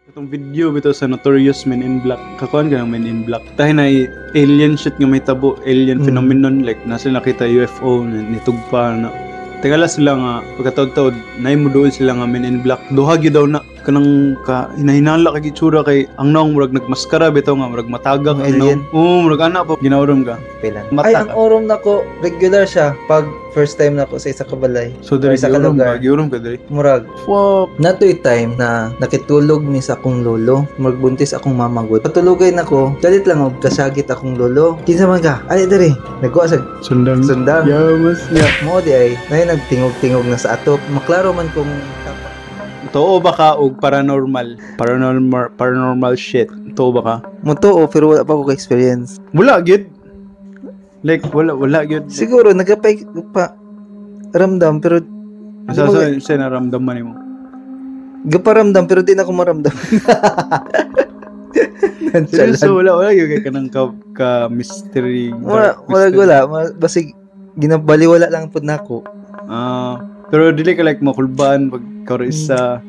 Katong video bitaw sa Notorious Men in Black. Kakuan ka ng Men in Black. Tayo na alien shit nga may tabo, alien phenomenon, like nasa nakita UFO nitugpa na. Tingala sila nga pagkataod-taod nay mo doon sila nga Men in Black. Duha gyud daw na kanang ka hinahinala kay itsura kay ang naong murag nagmaskara bitaw nga murag matagak Ang ang alien? naong. Oo, murag ana pa ginaurom ka. Pilan. Mata Ay, ang ka. orom nako, regular siya pag first time nako sa isa ka balay. So diri Or sa giurom kalugar. ka, giurom ka diri. Murag, Fuck. natoy time na nakitulog mi sa akong lolo, magbuntis akong mama gud. Patulugay nako, galit lang og kasagit akong lolo. Kinsa man ka? Ali diri. Nagkuha sa Sundang. sundang. Yamas niya. Mo di ay, nay nagtingog-tingog na sa atop. Maklaro man kung tapa. Too ba ka og paranormal? Paranormal paranormal shit. Too ba ka? Mo tuo pero wala pa ko ka-experience. Wala gyud. Like wala wala gyud. Siguro nagapay pa ramdam pero Sa sa naramdaman nimo. Gaparamdam pero di na ako maramdam. Seryoso, wala wala gyud kay kanang ka mystery. Wala, Dark wala, mystery. Wala. Basig, ginabaliwala lang pud nako. Ah, pero dili ka like makulbaan pag karo isa.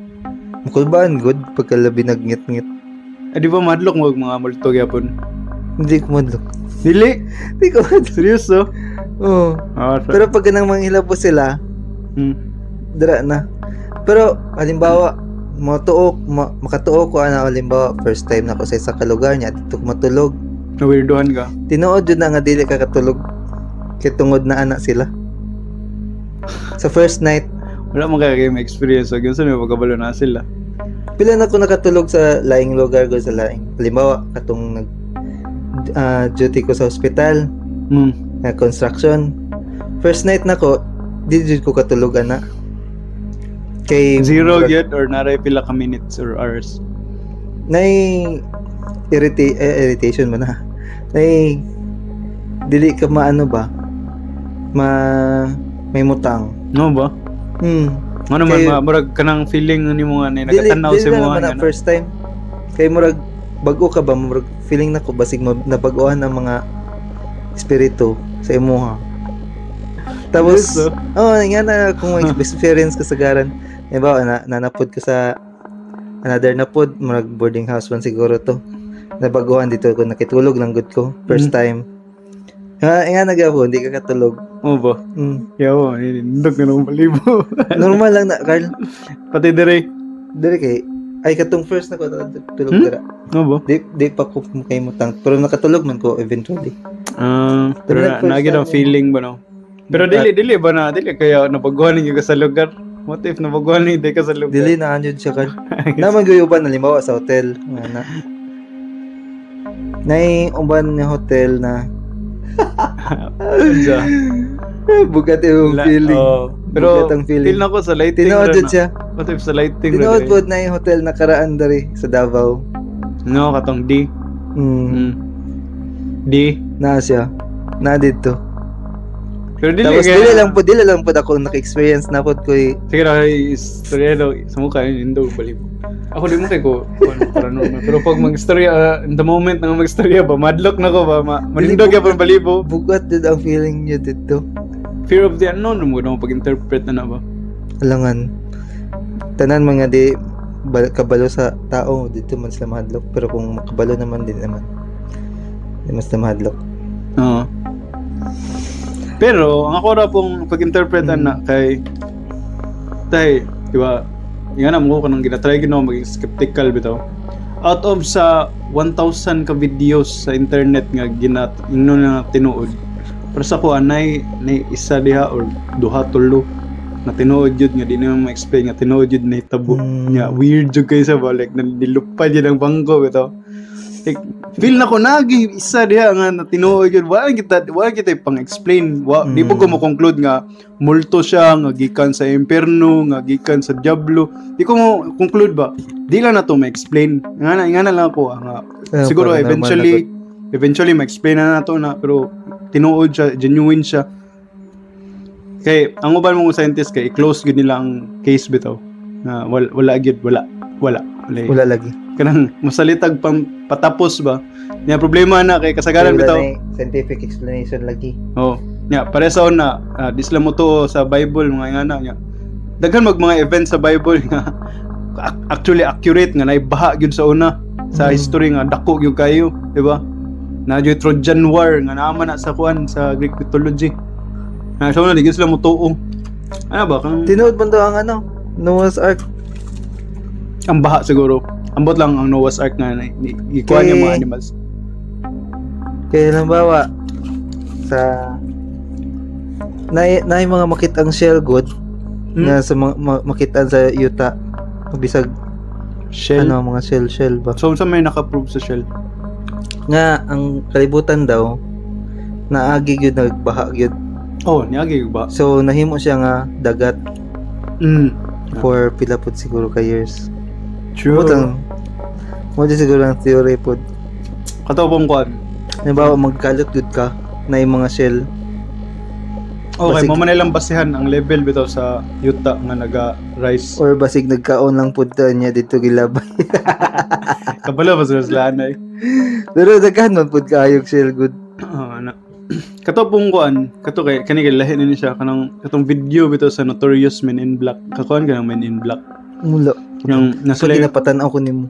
Makulbaan, good. Pagkalabi nagngit-ngit. Eh, di ba madlok mo og mga multo gyapon? Hindi ko madlok. Dili, Hindi ko madlok. seryoso. Oo. Ah, so, Pero pag ganang manghilabo sila, dira na. Pero, halimbawa, matuok, makatuok ko, ana, halimbawa, first time na ako sa isa ka lugar niya, dito ko matulog. Nawirdohan ka. Tinuod yun na nga dili ka katulog. Kay tungod na anak sila. Sa first night, Wala man kaya kayo experience so gyud sa may pagkabalo na sila. Pila na ko nakatulog sa laing lugar ko sa laing. Halimbawa, katong nag duty ko sa ospital, na construction. First night na ko, di jud ko katulog ana. Kay Zero murag- gyud or naray pila ka minutes or hours? Nay irritation mo na. Nay dili ka maano ba? Ma may mutang. No ba? Ano man murag kanang feeling nimo nga ni Dili nagatanaw dili sa na mo naman na nga. first time. Kay murag bag-o ka ba, murag feeling nako basig nabagohan ang mga espiritu sa imuha. Tapos Yes, oh. oh, nga na kung may experience kasagaran. Diba, na nanapod ko sa another napod, murag boarding house man siguro to. Nabaguhan dito ko nakitulog lang gud ko first time. Nga nga nagabo, hindi ka katulog. Oo ba? Yaw, nindog na nung balibo. Normal lang na, Carl. Pati dire. Diri kay ay katong first na ko tulog dira. Oo ba? Di di pa ko kay mutang pero nakatulog man ko eventually. Ah, pero Pero na, first naagi time ang feeling ba no? Pero dili dili ba na dili kaya nabaguhan ninyo ka sa lugar? What if nabaguhan ninyo ka sa lugar? Dili na anjud siya, Carl. Naman guyuban halimbawa sa hotel nga na. Nay uban nga hotel na Unsa? Bugat yung feeling. Oh, pero Bugat ang feeling. feel na ko sa lighting Tinuod ra jud na. siya. What if sa lighting ra Tinuod diri? pod na yung hotel na karaan diri sa Davao. No, katong D. D. Na siya. Na didto. Pero dili Tapos kaya dili lang pod ako naka-experience na pod ko eh. Sige na, kay istorya daw sa mukha yun, indog balibo. Ako di mo kay ko kuan, paranormal. Pero pag mag-istorya, in the moment nga mag-istorya ba, madlock na ko ba, manindog ya pang balibo. Bugat jud ang feeling niyo didto. Fear of the unknown, mo na pag-interpret na na ba? Alangan. Tanan mga di kabalo sa tao dito man sila mahadlok pero kung makabalo naman din naman. Di man sila mahadlok. Oo. Pero, ang ako ra pong pag-interpret na kay tay, di ba? Nga na mo ko nang ginatry gino maging skeptical bitaw. Out of sa 1,000 ka videos sa internet nga ginat ingno na tinuod. Pero sa ko anay nay isa diha or duha tulo na tinuod jud nga di na ma-explain nga tinuod jud na hitabo. Nya weird jud kay sa ba like nilupad jud ang bangko bitaw. Like, feel na ko nagi isa diha nga na tinuod jud wala kita pang-explain. Wa di po ko mo conclude nga multo siya nga gikan sa impierno, nga gikan sa diablo. Di ko mo conclude ba. Di lang na to ma-explain. Nga na lang ako nga siguro paranormal eventually na eventually ma-explain na nato na pero tinuod siya, genuine siya. Kay ang uban mga scientist kay i-close gyud nila ang case bitaw. Na wala wala gyud wala wala. Wala. Wala lagi. Kanang masalitag pang patapos ba. Nya problema na kay kasagaran Wala bitaw. na scientific explanation lagi. Oh. Nya pare sa una, di sila mo tuo sa Bible mga ingana nya. Daghan mag mga events sa Bible nga Actually accurate nga naay baha gyud sa una sa history nga dako gyud kayo, di ba? Na gyud Trojan War nga naa man na sa kuan, sa Greek mythology. Na sa una di gyud sila motuo. Ano ba kang Tinuod man daw ang ano, Noah's Ark. Ang baha siguro. Ambot lang ang Noah's Ark nga gikuha niya mga animals. Kaya halimbawa sa na na mga makita ang shell good nga sa mga makita sa yuta bisag Shell. Ano, mga shell shell ba? So unsa may naka-prove sa shell? Nga ang kalibutan daw naagi gyud, nagbaha gyud. Oh, niagi ba? So nahimo siya nga dagat for pila pud siguro ka years. True. Mo lang mo di siguro ang theory pod. Kato pong kuan. Halimbawa magkalot gud ka na yung mga shell. Okay, mo man ilang basihan ang level bitaw sa yuta nga naga-rise. Or basig nagkaon lang pud ta niya dito gilabay. Kabalo ba sila sila anay? Pero daghan man pud kaayog shell good. Oo, ana. Kato pong kuan, kato kay kani kay lahi na ni siya kanang katong video bitaw sa Notorious Men in Black. Kakuan ka ng Men in Black? Mula. Yung nasa Pag napatan-aw ko nimo.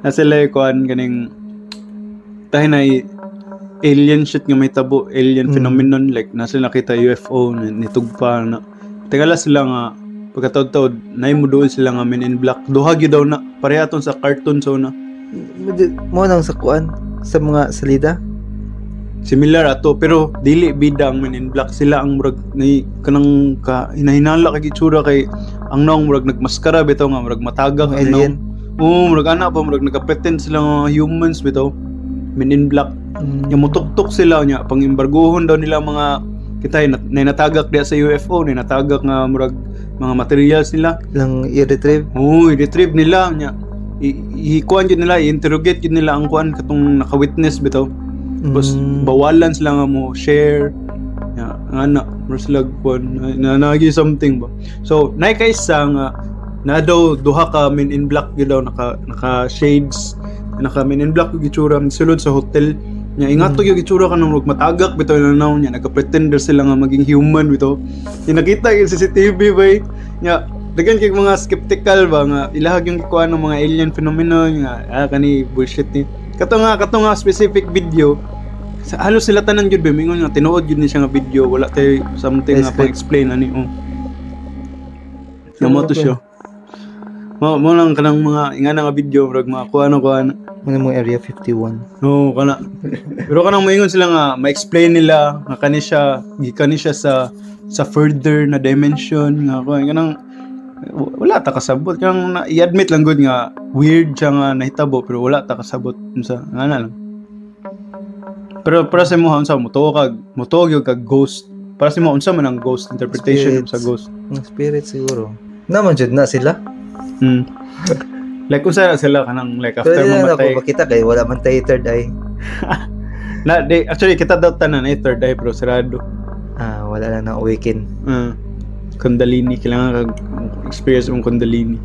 Nasa sila kuan kaning tayo na alien shit nga may tabo, alien phenomenon, like nasa nakita UFO nitugpa na. Tingala sila nga pagkataod-taod nay mo doon sila nga Men in Black. Duha gyud daw na pareha ton sa cartoon so na. Mo nang sa kuan sa mga salida. Similar ato pero dili bida ang Men in Black, sila ang murag ni kanang ka hinahinala kay itsura kay ang naong murag nagmaskara bitaw nga murag matagak Mga ang alien. naong. Oo, murag ana pa, murag nagka-pretend sila nga humans bitaw. Men in Black. Yung mutuktok sila niya pangimbarguhon daw nila mga kita na natagak diya sa UFO, na natagak nga murag mga materials nila. Lang i-retrieve. Oo, i-retrieve nila niya. I-kuan yun nila, i-interrogate yun nila ang kuan katong naka-witness bitaw. Tapos bawalan sila nga mo share. Ya, nga na, murag sila kuan na nagi something ba. So, nay kaysa nga na daw duha ka Men in Black gyud daw naka naka shades, naka Men in Black yung itsura sulod sa hotel nya ingat yung itsura ka nang matagak bitaw na naon nya nagka-pretender sila nga maging human bitaw. Nya nakita yung CCTV bay nya daghan kay mga skeptical ba nga ilahag yung gikuan ng mga alien phenomenon nga kani bullshit ni kato nga specific video sa halos sila tanan gyud ba mingon nga tinuod gyud ni siya nga video, wala tay something nga Yes, pang-explain ani, oh. Nga mo to siya mo mo lang kanang mga ingana nga video murag mga kuano kuano. Mo mga Area 51. No, kana. Pero kanang moingon sila nga ma-explain nila nga kani siya gikan ni siya sa further na dimension nga kuan kanang wala ta kasabot, kanang i-admit lang gud nga weird siya nga nahitabo pero wala ta kasabot unsa nga na lang. Pero para sa imo, unsa mo kag mo gyud kag ghost? Para sa imo, unsa man ang ghost interpretation Spirits. sa ghost? Mga spirit siguro. Naman jud na sila. Like unsa na sila kanang like Pero after di na ako mamatay? makita kay wala man tayo third eye. Na di, actually kita daw tanan ay third eye pero sarado. Ah, wala lang na awaken. Kundalini, kailangan kag experience mong kundalini.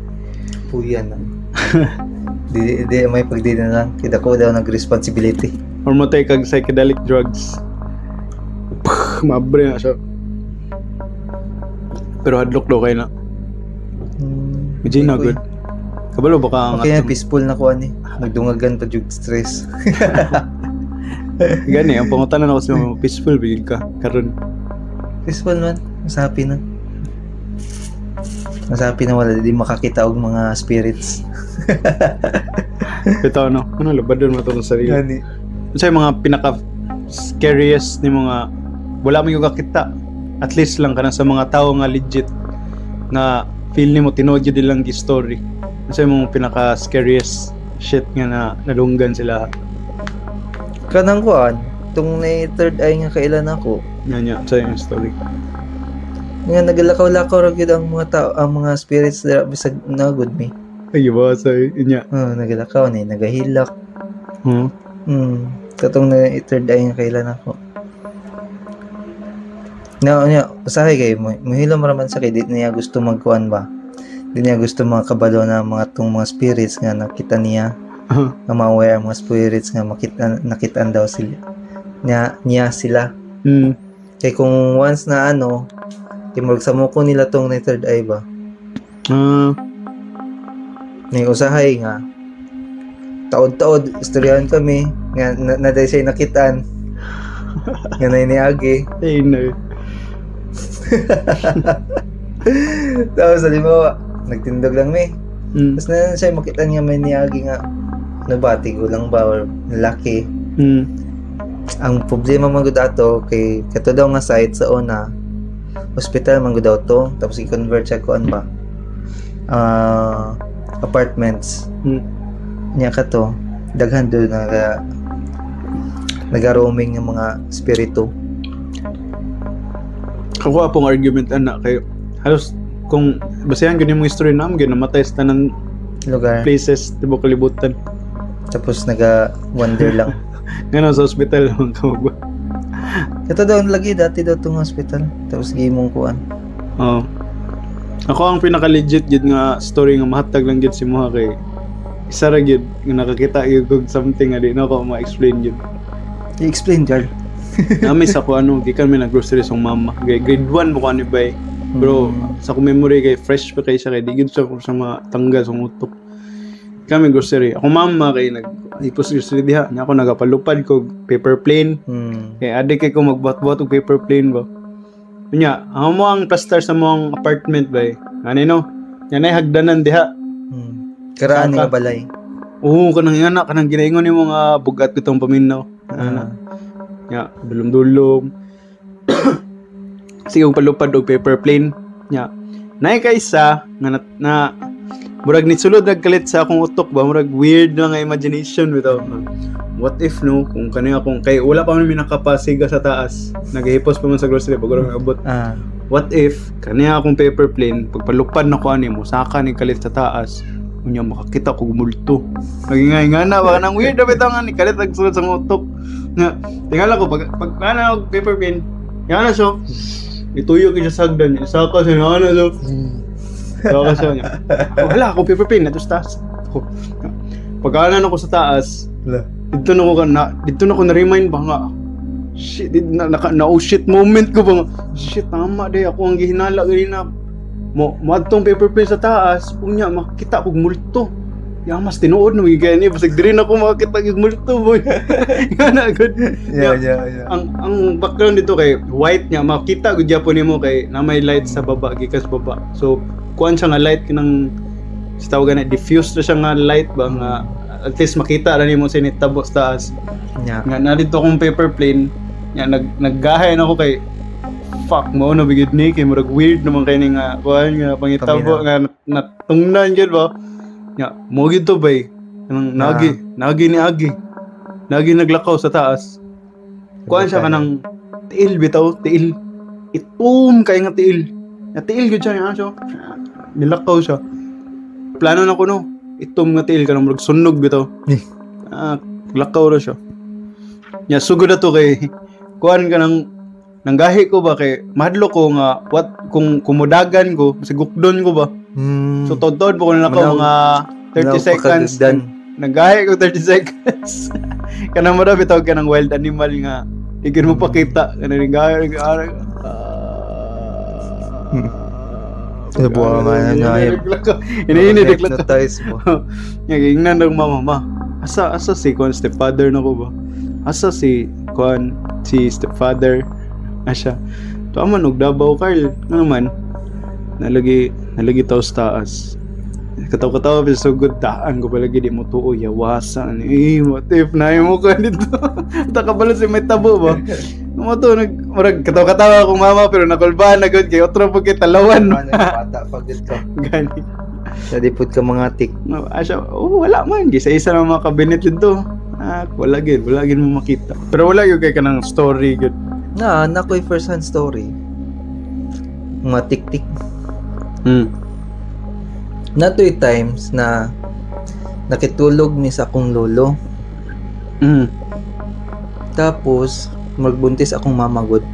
Puyan lang. Di di may pagdi na lang. Kita ko daw nag-responsibility. Or mo take kag psychedelic drugs. Mabre na siya. Pero hadlok daw kay na. Medyo na good. Kabalo baka ang Okay na, atong- peaceful na ko ani. Nagdungagan pa jug stress. Gani, ang pangutanan ako sa mga peaceful bigil ka karon. Peaceful man. Mas happy na. Mas happy na wala di makakita og mga spirits. Ito ano, ano labadon mo to sa sarili. Gani. Unsa yung mga pinaka scariest ni mga wala mo yung kakita, at least lang kanang sa mga tao nga legit nga feel nimo tinuod gyud ilang gi story? Unsa yung mga pinaka scariest shit nga na nalunggan sila? Kanang kuan, tung na third eye nga kailan ako. Nga nya unsa yung story? Nga nagalakaw-lakaw ra gyud ang mga tao, ang mga spirits dira bisag nagud mi. Ay ba sa inya? Oh, nagalakaw ni, nagahilak. Huh? Katong na third eye nga kailan ako. Na niya, usahay kay mo. Muhilom ra man sa kay di niya gusto magkuan ba. Di niya gusto mga kabalo na mga tong mga spirits nga nakita niya. Nga ma-aware ang mga spirits nga makita nakitaan daw sila. Niya sila. Kay kung once na ano, kay murag sa muko nila tong na third eye ba. Ni usahay nga taod-taod istoryahan kami nga na na siya nakitaan nga nay niagi. Ay, no. Tapos halimbawa nagtindog lang mi. Tapos na siya makitaan nga may niagi nga ano ba, tigulang ba or lalaki. Ang problema man gud ato kay kato daw nga site sa una hospital man gud daw to, tapos i-convert siya kuan ba apartments. Nya kato daghan do naga-roaming ng mga spirito. Ako pong argument ana kay halos kung basehan gyud nimo history na gyud namatay sa tanan lugar places tibuok kalibutan. Tapos naga-wonder lang. Ngano sa hospital man ka magba. Kato daw lagi dati daw tong hospital tapos gimong kuan. Oo. Ako ang pinaka-legit gyud nga story nga mahatag lang gyud si Moha kay isa ra gyud nga nakakita gyud og something nga di na ako ma-explain gyud. I-explain, Carl. Nami sa ko ano, gikan mi nag-grocery sa mama. Grade 1 mo ko ani bay. Bro, sa akong memory kay fresh pa kay siya kay di gyud sa ko sa mga tanggal sa utok. Kami grocery. Ako mama kay nag-ipos grocery diha. Nya ako nagapalupad ko paper plane. Kay adi kay ko magbuhat-buhat og paper plane ba. Unya, ang mo ang plaster sa mong apartment bay. Ani no? Nya nay hagdanan diha. Karaan nga balay. Oo, kanang ingana, kanang ginaingon nimo nga bugat bitong paminaw. Ana. Nya, dulom-dulom. Sige og palupad og paper plane. Nya. Nay kaysa nga na murag nisulod nagkalit sa akong utok ba, murag weird na nga imagination bitaw. What if no, kung kani akong kay wala pa man mi nakapasiga sa taas, naghihipos pa man sa grocery bago ra mi abot. What if kani akong paper plane pagpalupad na ko ani mosaka ni kalit sa taas, unya makakita ko multo. Nagingay na ba nang weird na bitaw nga ni kalit nagsulod sa utok. Nga tingala ko pag ana og paper plane, yana siya ituyo gyud siya sa hagdan, saka siya ana siya. Saka siya niya. Wala akong paper plane nato sa taas. Ako, pagkaanan ako sa taas, dito na ko dito na ko na-remind ba nga shit, na, na, na oh shit moment ko ba nga shit, tama day ako ang gihinala ganina mo moadtong paper plane sa taas, unya makita kog multo. Ya mas tinuod na magigaya niya basig diri na ko makakita og multo boy. Nga good. Yeah. Ang background dito kay white niya makita gud gyapon nimo kay na may light sa baba gikan sa baba. So kuan siya nga light kanang sa tawagan na diffuse na siya nga light ba nga at least makita ra nimo sa nitabo sa taas. Yeah. Nga na dito akong paper plane nga naggahay na ako kay fuck mo no bigid ni kay murag weird naman kay ni nga kuan nga pangitabo nga natungnan gyud ba. Nga mo gyud to bay kanang nagi ni agi. Nagi naglakaw sa taas. Kuan siya kanang tiil bitaw, tiil. Itom kay nga tiil. Nga tiil gyud siya niya siya. Nilakaw siya. Plano na ko no. Itom nga tiil kanang murag sunog bitaw. Lakaw ra siya. Nya sugod na to kay kuan kanang nanggahi ko ba kay mahadlok ko nga what kung kumudagan ko sigukdon ko ba. So tod-tod po ko na nakaw mga 30 seconds. Nanggahi ko 30 seconds. Kanang mura bitaw kanang wild animal nga di gyud mo pakita kanang nanggahi. Buwa nga na Ini hypnotize mo. Nga gingnan ng mama ma. Asa si kuan stepfather na ko ba? Asa si kuan si stepfather? Asya. Tuwa man og Davao Carl. Ano man? Nalagi taw sa taas. Kataw-kataw pa sa sugod daan ko palagi di mo tuo yawasa ni what if na mo ka dito. Takabalo si may tabo ba? Mo to nag murag kataw-katawa akong mama pero nakulbaan na gud kay otro pud kay talawan. Bata pa gud ka. Gani. Sa di pud ka mga tik. Asya, oh, wala man gisa-isa na mga cabinet dito. Wala gid mo makita. Pero wala gyud kay kanang story gud. Na nakoy first hand story. Mga tik-tik. Natoy times na nakitulog mi sa akong lolo. Tapos magbuntis akong mama gud.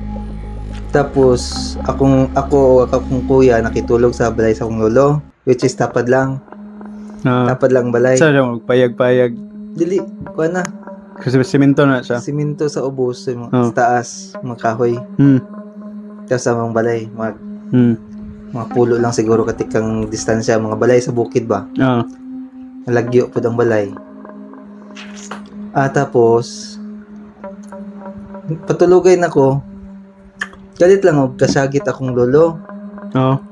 Tapos ako o akong kuya nakitulog sa balay sa akong lolo, which is tapad lang. Tapad lang balay. Sa siya magpayag-payag. Dili, kuha na. Kasi simento na siya. Simento sa ubos, sa taas, mga kahoy. Tapos sa among balay, mag Mga pulo lang siguro katikang distansya, mga balay sa bukid ba. Nalagyo pud ang balay. Tapos patulugay na ko. Galit lang og kasagit akong lolo.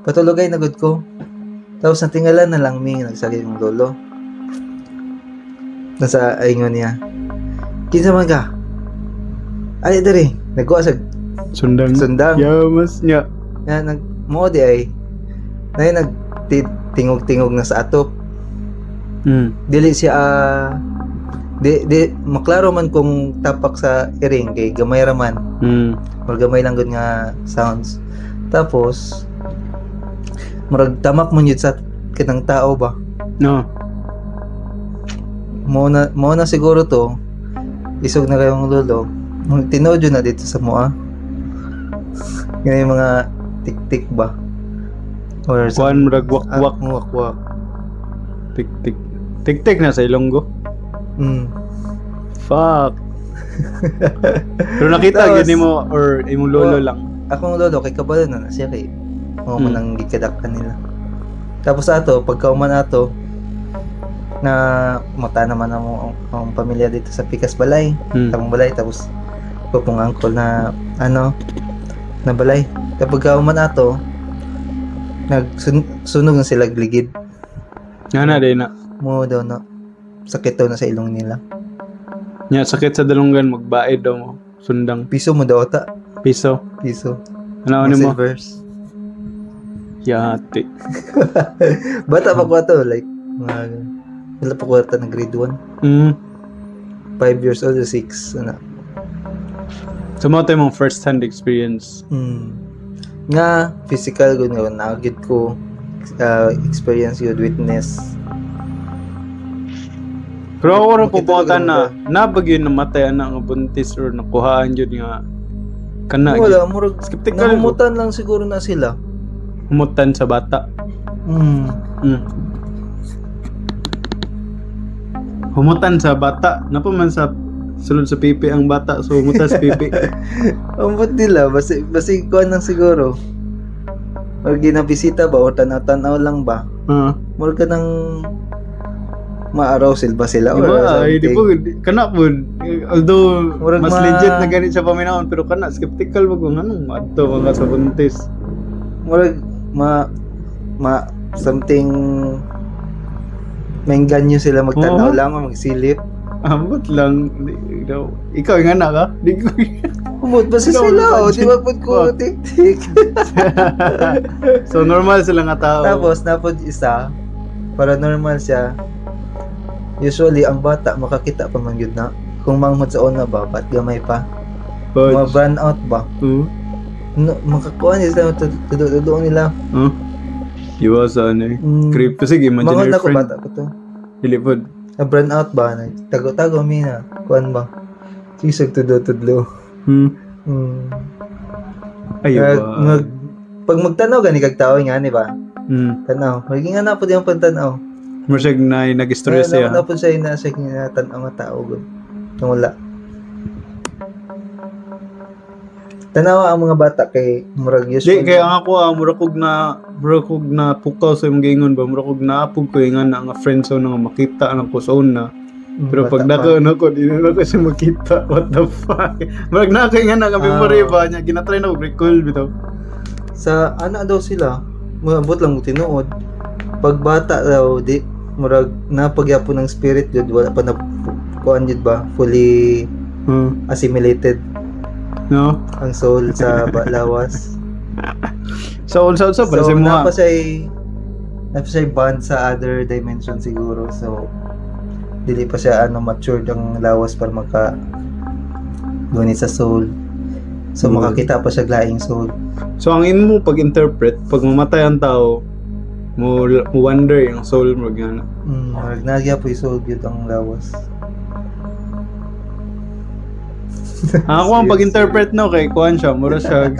Patulugay na gud ko. Tapos natingala na lang mi nagsagit akong lolo. Nasa ingon niya. Kinsa man ka? Ay diri, nagkuha sa sundang. Sundang. Yamas niya. Ya nag mo di ay. Nay nag tingog-tingog na sa atop. Dili siya di maklaro man kung tapak sa iring kay gamay ra man. Murag gamay lang gud nga sounds. Tapos murag tamak man yun sa kanang tao ba. No. Mo na siguro to. Isog na kayong lolo. Tinuod yun na dito sa mua. Ganyan yung mga tik-tik ba? Or kuan murag wak-wak. Wak-wak. Tik-tik. Tik-tik na sa Ilonggo. Fuck. Pero nakita tapos, gyud nimo or imong lolo lang. Akong lolo kay kabalo na siya kay mo man ang gikadak kanila. Tapos ato pagkauman ato na mata naman ang pamilya dito sa Pikas Balay, tamang balay, tapos ko pong uncle na ano na balay. Kapag kauman ato nagsunog na sila gligid. Nga na din na. Mo daw na sakit daw na sa ilong nila. Nya sakit sa dalunggan magbaid daw mo sundang. Piso mo daw ta. Piso. Piso. Ano ni mo? Silvers. Yati. Bata pa ko ato, like mga wala pa ko ata na grade 1. 5 years old or 6 ano. So mo tayo mong first hand experience. Nga physical gud nga naagid ko experience yun, witness. Pero ako rin pupunta na nabag yun namatay na nga buntis or nakuhaan yun nga kana. Wala, murag skeptical. Nahumutan lang siguro na sila. Humutan sa bata. Humutan sa bata. Napa man sa sulod sa pipi ang bata, so humutan sa pipi. Ambot nila, basi kuan lang siguro. Or ginabisita ba or tanaw-tanaw lang ba? Murag ka ng ma-arousal ba sila? Diba? Or Ay, di po, kana po. Although, murag mas legit na ganit siya paminahon, pero kana, skeptical ba kung anong maadto mga sa buntis? Murag, ma something, maengganyo sila magtanaw lang o magsilip. Ambot lang. Ikaw, yung anak ka? Di ko. Umot ba sila? O, di ba po ko tik-tik? So, normal sila nga tao. Tapos, napod isa, paranormal siya. Usually, ang bata makakita pa man yun na. Kung manghod sa una ba, ba't gamay pa? Ma-burn out ba? No, makakuha nila, tudo-tudo nila. Iwa sa ano eh. Creep. Sige, imaginary manghod friend. Manghod ako, bata ko to. Hilipod. Na-burn out ba? Tago-tago, mina. Kuan ba? Sisag tudo-tudlo. Ay, ba? Pag magtanaw, gani kag tao nga, di ba? Tanaw. Maging nga na po din ang pagtanaw. Masyag na nag-istorya siya. Na po siya na siya tanaw nga tao. Nung wala. Tanawa ang mga bata kay murag usually. Di, kaya ang ako murag na pukaw sa imong giingon ba, murag og naapog ko nga na nga friend zone nga makita na ko sa una. Pero pag nako nako di na ko siya makita. What the fuck? Murag na kay nga na memory ba niya ginatry na og recall bitaw. Sa ana daw sila, maabot lang mo tinuod. Pag bata daw di murag napagyapon ng spirit jud, wala pa na kuan jud ba, fully assimilated. No, ang soul sa lawas. So unsa para sa so, mga napa siya bond sa other dimension siguro. So dili pa siya matured ang lawas para maka gunit sa soul. So makakita pa siya laing soul. So ang imo pag-interpret pag mamatay ang tao, mo wonder yung soul mo gana. Murag nagya po yung soul gyud ang lawas. Ako ang pag-interpret no kay kuan siya, mura siya.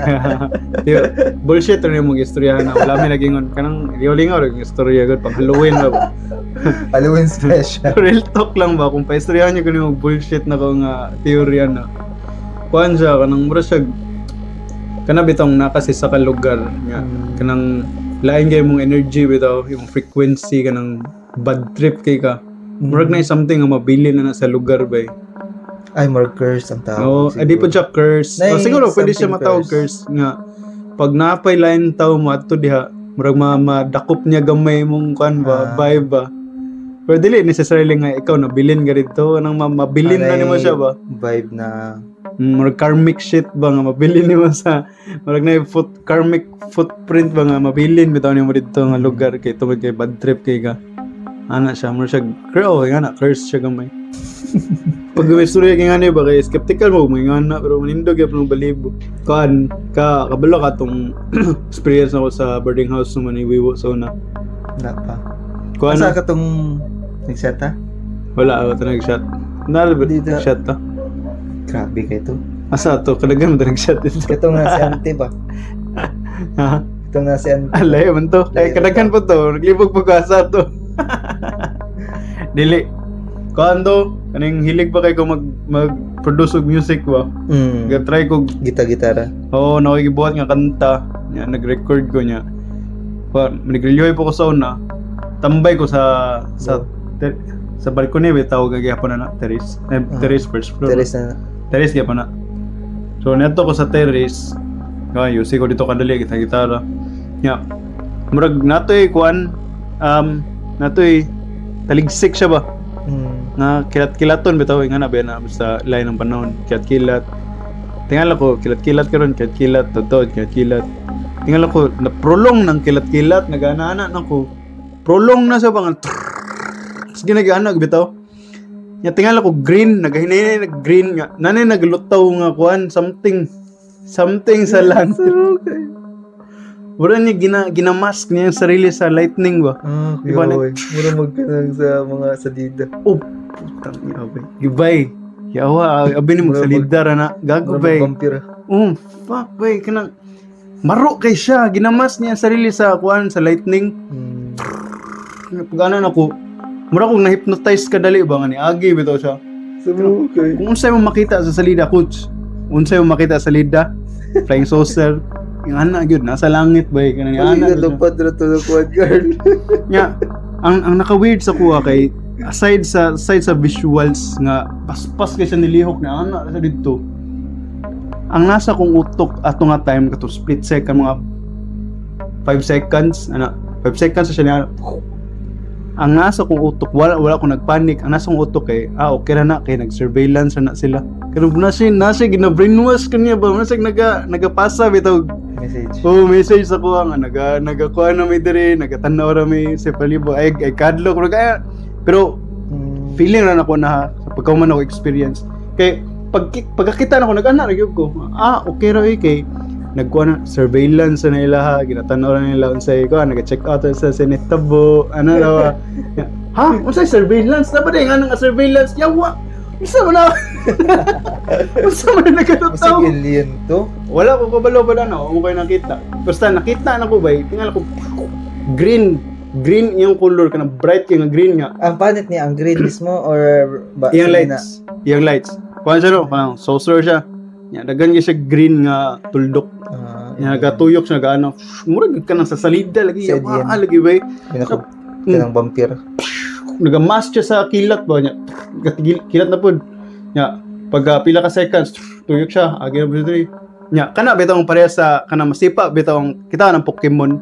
Bullshit rin yung mga istorya na wala mi nagingon kanang liw-lingaw rin yung istorya gud pang Halloween ba. Halloween special. Real talk lang ba kung paistoryahan niyo kuno yung bullshit na ko nga teorya na. Kuan siya kanang mura siya kana bitong na kasi sa kalugar nga kanang Lain kay mong energy bitaw, yung frequency kanang bad trip kay ka. Murag na something nga mabilin na na sa lugar ba eh. Ay, more curse ang tawag. Oo, siguro. adi pa siya curse. Nay, O, siguro pwede siya something matawag curse nga pag napay lain tao mo adto diha, murag madakop niya gamay mong kuan ba, vibe ba. Pero dili necessarily nga ikaw nabilin ka dito, nang mabilin na Anay nimo siya ba. Vibe na Murag karmic shit ba nga mabilin nimo sa murag na foot karmic footprint ba nga mabilin bitaw nimo dito nga lugar kay tungod kay bad trip kay ka. Ana siya, murag siya, oh, nga na, curse siya gamay. Pag may istorya kay nga ba kay skeptical mo may nga na pero manindog gyud ng balibo. Kuan ka kabalo ka tong experience nako sa boarding house naman ni Wiwo sa una. Na pa. Kuan Asa ka tong nag-shot ha? Wala ako to nag-shot. Nalo ba Dito. nag-shot to? Grabe kay to. Asa to? Kalagan mo to nag-shot dito. Katong nga si ante ba? Ha? Katong nga si ante. Alay man to. Ay, Layo kadaghan pa to. Naglibog pa ko asa to. Dili. Kuan to, kaning hilig ba kay ko mag-produce og music ba? Ga-try ko Gita-gitara. Oo, nakikibuhat nga kanta. Nya, nag-record ko niya. Pa, nagrilyoy po ko sa una. Tambay ko sa balcony ba tawag gihapon na na terrace. Eh, terrace first floor. Terrace na. Terrace gihapon na. So neto ko sa terrace. Kaya yusi ko dito kadali kita gitara. Nya. Murag natoy kuan natoy taligsik siya ba? Nga kilat-kilaton bitaw nga na ba na basta lain ng panahon kilat-kilat. Tingala ko kilat-kilat karon kilat-kilat totoo kilat-kilat. Tingala ko na prolong ng kilat-kilat nagana-ana na ko. Prolong na siya ba nga sige nagana bitaw. Nya tingala ko green nagahinay nag green nga nanay naglutaw nga kuan something something sa langit. Wala niya ginamask niya yung sarili sa lightning ba? Ah, Diba, kuya, oy. Mura magkanang sa mga sadida. Oh, putang ina bay. Gibay. Yawa, abi ni mo Mura sa lidar na. Gago Mura bay. magvampira. Oh, fuck bay kanang maro kay siya, ginamas niya ang sarili sa kuan sa lightning. Pag ano na ko, mura kong na-hypnotize ka dali ba nga ni agi bitaw siya. Okay. Kung unsay mo makita sa salida, coach. Unsay mo makita sa salida, flying saucer. Yung ana gyud nasa langit bay kanang Ay, ana. nalupad na to ng quad girl. Nya, ang naka-weird sa kuha kay aside sa visuals nga paspas kay siya nilihok na ana sa didto. Ang nasa kong utok ato nga time kato split second mga 5 seconds ana 5 seconds siya niya. Ang nasa kong utok wala wala ko nagpanic. Ang nasa kong utok kay okay ra na kay nag-surveillance na sila. Pero nasi gina-brainwash kanya ba nasi nagapasa bitaw Message. Oh, message sa kuha nga nagakuha na may diri, nagatanaw ra may sa palibo ay ay kadlok ra kaya. Pero feeling ra nako na sa pagkauman ako experience. Kay pagkakita nako nag-ana ra gyud ko. Ah, okay ra eh kay nagkuha na surveillance na nila ha, ginatanaw ra nila unsay kuha, naga-check out sa sinitabo, ano ra ba. Ha, unsay surveillance na ba dai nga nga surveillance? Yawa. Unsa man na? Unsa man na Masig nagkatutaw? alien to. Wala ko kabalo ba na no, kayo nakita. Basta nakita na ko ba, tingala ko green, green yung color kanang bright kay nga green nga. Ang panit niya, ang green mismo or ba? Iyang sige lights, iyang lights. Kuan siya no, kanang saucer siya. Nya daghan gyud siya green nga tuldok. Na, Nya nagatuyok siya gaano. Murag gyud kanang sa salida lagi. Sa alien. Ah, lagi bay. Pinaka, kanang vampire. Nagamask siya sa kilat ba nya. Kilat na pud. Nya pag pila ka seconds tuyok siya, agi na pud diri. Nya kana bitaw ang pareha sa kanang masipa bitaw ang kita ng Pokemon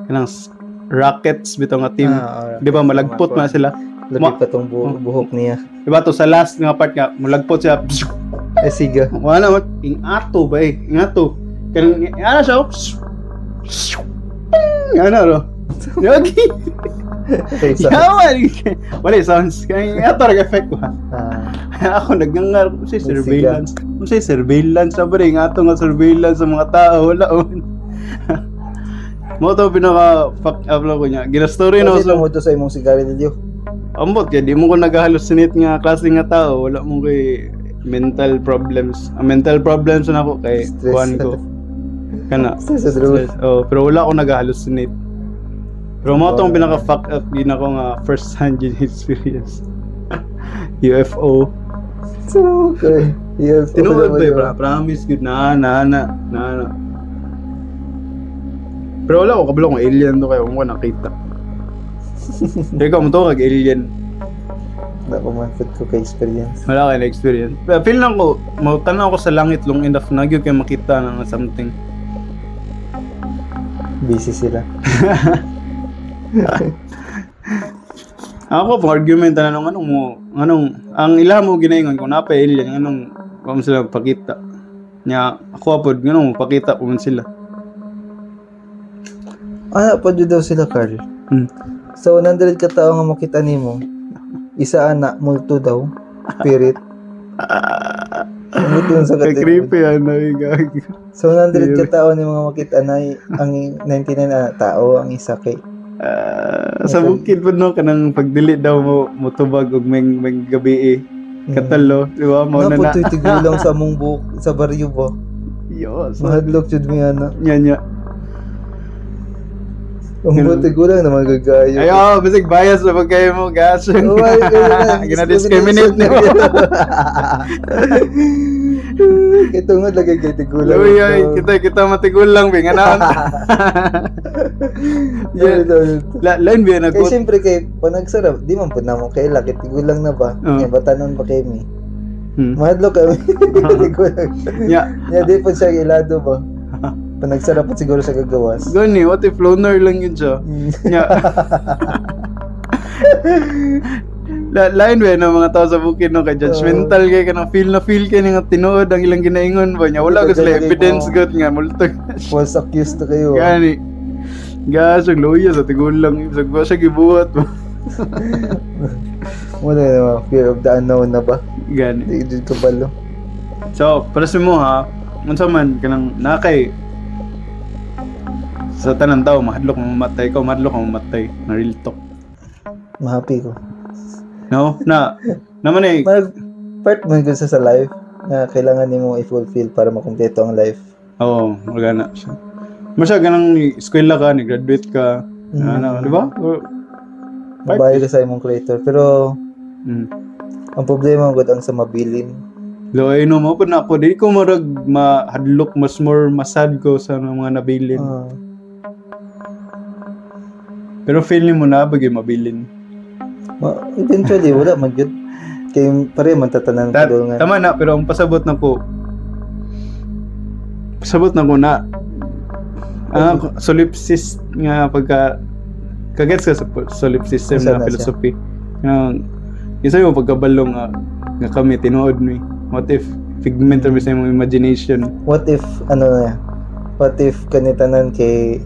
kanang rockets bitaw nga team. Ah, Di ba malagpot man sila? Labi pa tong buhok niya. Di ba to sa last nga part nga malagpot siya. Ay, siga. Wala man ing ato ba eh, ing ato. Kanang ana siya. Oh. Ano ro? Yogi. Ay, Yawa. Wala sounds kay ato ra effect ba. Ah, Ako nagngangar ko si May siga. surveillance. Unsay surveillance sa bre nga ato nga surveillance sa mga tao wala on. Mo to pinaka fuck up lang ko niya. Gina-story no kasi so tungod to sa imong sigarilyo. Ambot kay di mo ko nagahallucinate nga klase nga tao, wala mo kay mental problems. Ang mental problems na ako kay Stress. kuan ko. Kana. Stress sa droga. Stress. Oh, pero wala ko nagahallucinate. Pero mo tong pinaka fuck up gina ko nga first hand yun experience. UFO. So, okay. Yes. Tinuod ba, eh, promise good na na na na na. Pero wala ko kabalo kung alien to kayo kung ko nakita. Ikaw mo to kag alien. Wala ko man pud ko kay experience. Wala kay experience. Pero feel lang ko, magtanaw ko sa langit long enough na gyud kay makita na something. Busy sila. Ako po argument na anong anong mo anong ang ila mo ginaingon kung napa alien anong wa mo sila pakita. Nya ako pod nganong pakita po man sila. Ah, pa daw sila, Carl. So 100 ka tao nga makita nimo. Isa ana multo daw, spirit. Multo sa Kay katigod. creepy ano gag. So 100 ka tao ni mga makita na ang 99 na tao ang isa kay Sa bukid po no kanang pagdili daw mo motubag og meng meng gabi eh. Katalo, di ba? Mao na na po na. to'y tigulang sa among buhok sa baryo ba. Yo, so, Mahadlok jud mi ana. nya nya. Ang buhok tigulang na magagayo. Ay, oh, bisig bias na pagkayo mo, gas. Oh, ay, ay, ay, Gina-discriminate nimo. Kay tungod lagi kay tigulang. Uy, ay, kita kita matigulang bi nga. Yeah. La lain bi na Kay siyempre kay panagsarap, di man pud namo kay kay tigulang na ba? Oo. Nya batanon pa kay mi. Mahadlok kami. Tigulang. Nya, Nya di po siya ilado ba? Panagsarap po siguro sa gagawas. gani, what if loner lang yun siya? Nya. La, lain ba na mga tao sa bukid no kay judgmental kay kanang feel na feel kay nga tinuod ang ilang ginaingon ba niya wala ko sila evidence good nga multo. False accused na kayo. Gani. Gas, ang luya sa tigulang. Sa ba siya gibuhat mo? Wala na fear of the unknown na ba? Gani. Di jud kabalo. So, para sa mo ha, unsa man kanang nakay sa tanan tao mahadlok mo mamatay ka, mahadlok mo mamatay na real talk. Mahappy ko. No, na naman eh Marag part man ko sa life na kailangan nimo i-fulfill para makumpleto ang life. Oo, magana siya. Masya ganang eskwela ka, ni graduate ka, ano, di ba? Mabayo ka sa imong creator pero ang problema gud ang sa mabilin. Lo ay no mo pa na ako di ko marag mahadlok, mas more masad ko sa mga nabilin. Pero feel mo na bagay mabilin. Eventually wala man gyud. Kay pare man tatanan kadulngan. Tama na, pero ang pasabot na ko na solipsist nga pagka kagets ka sa solipsism na philosophy. Nga isa yung pagkabalo nga nga kami tinuod mi. What if figment ra sa imong imagination? What if ano na? What if kanitanan kay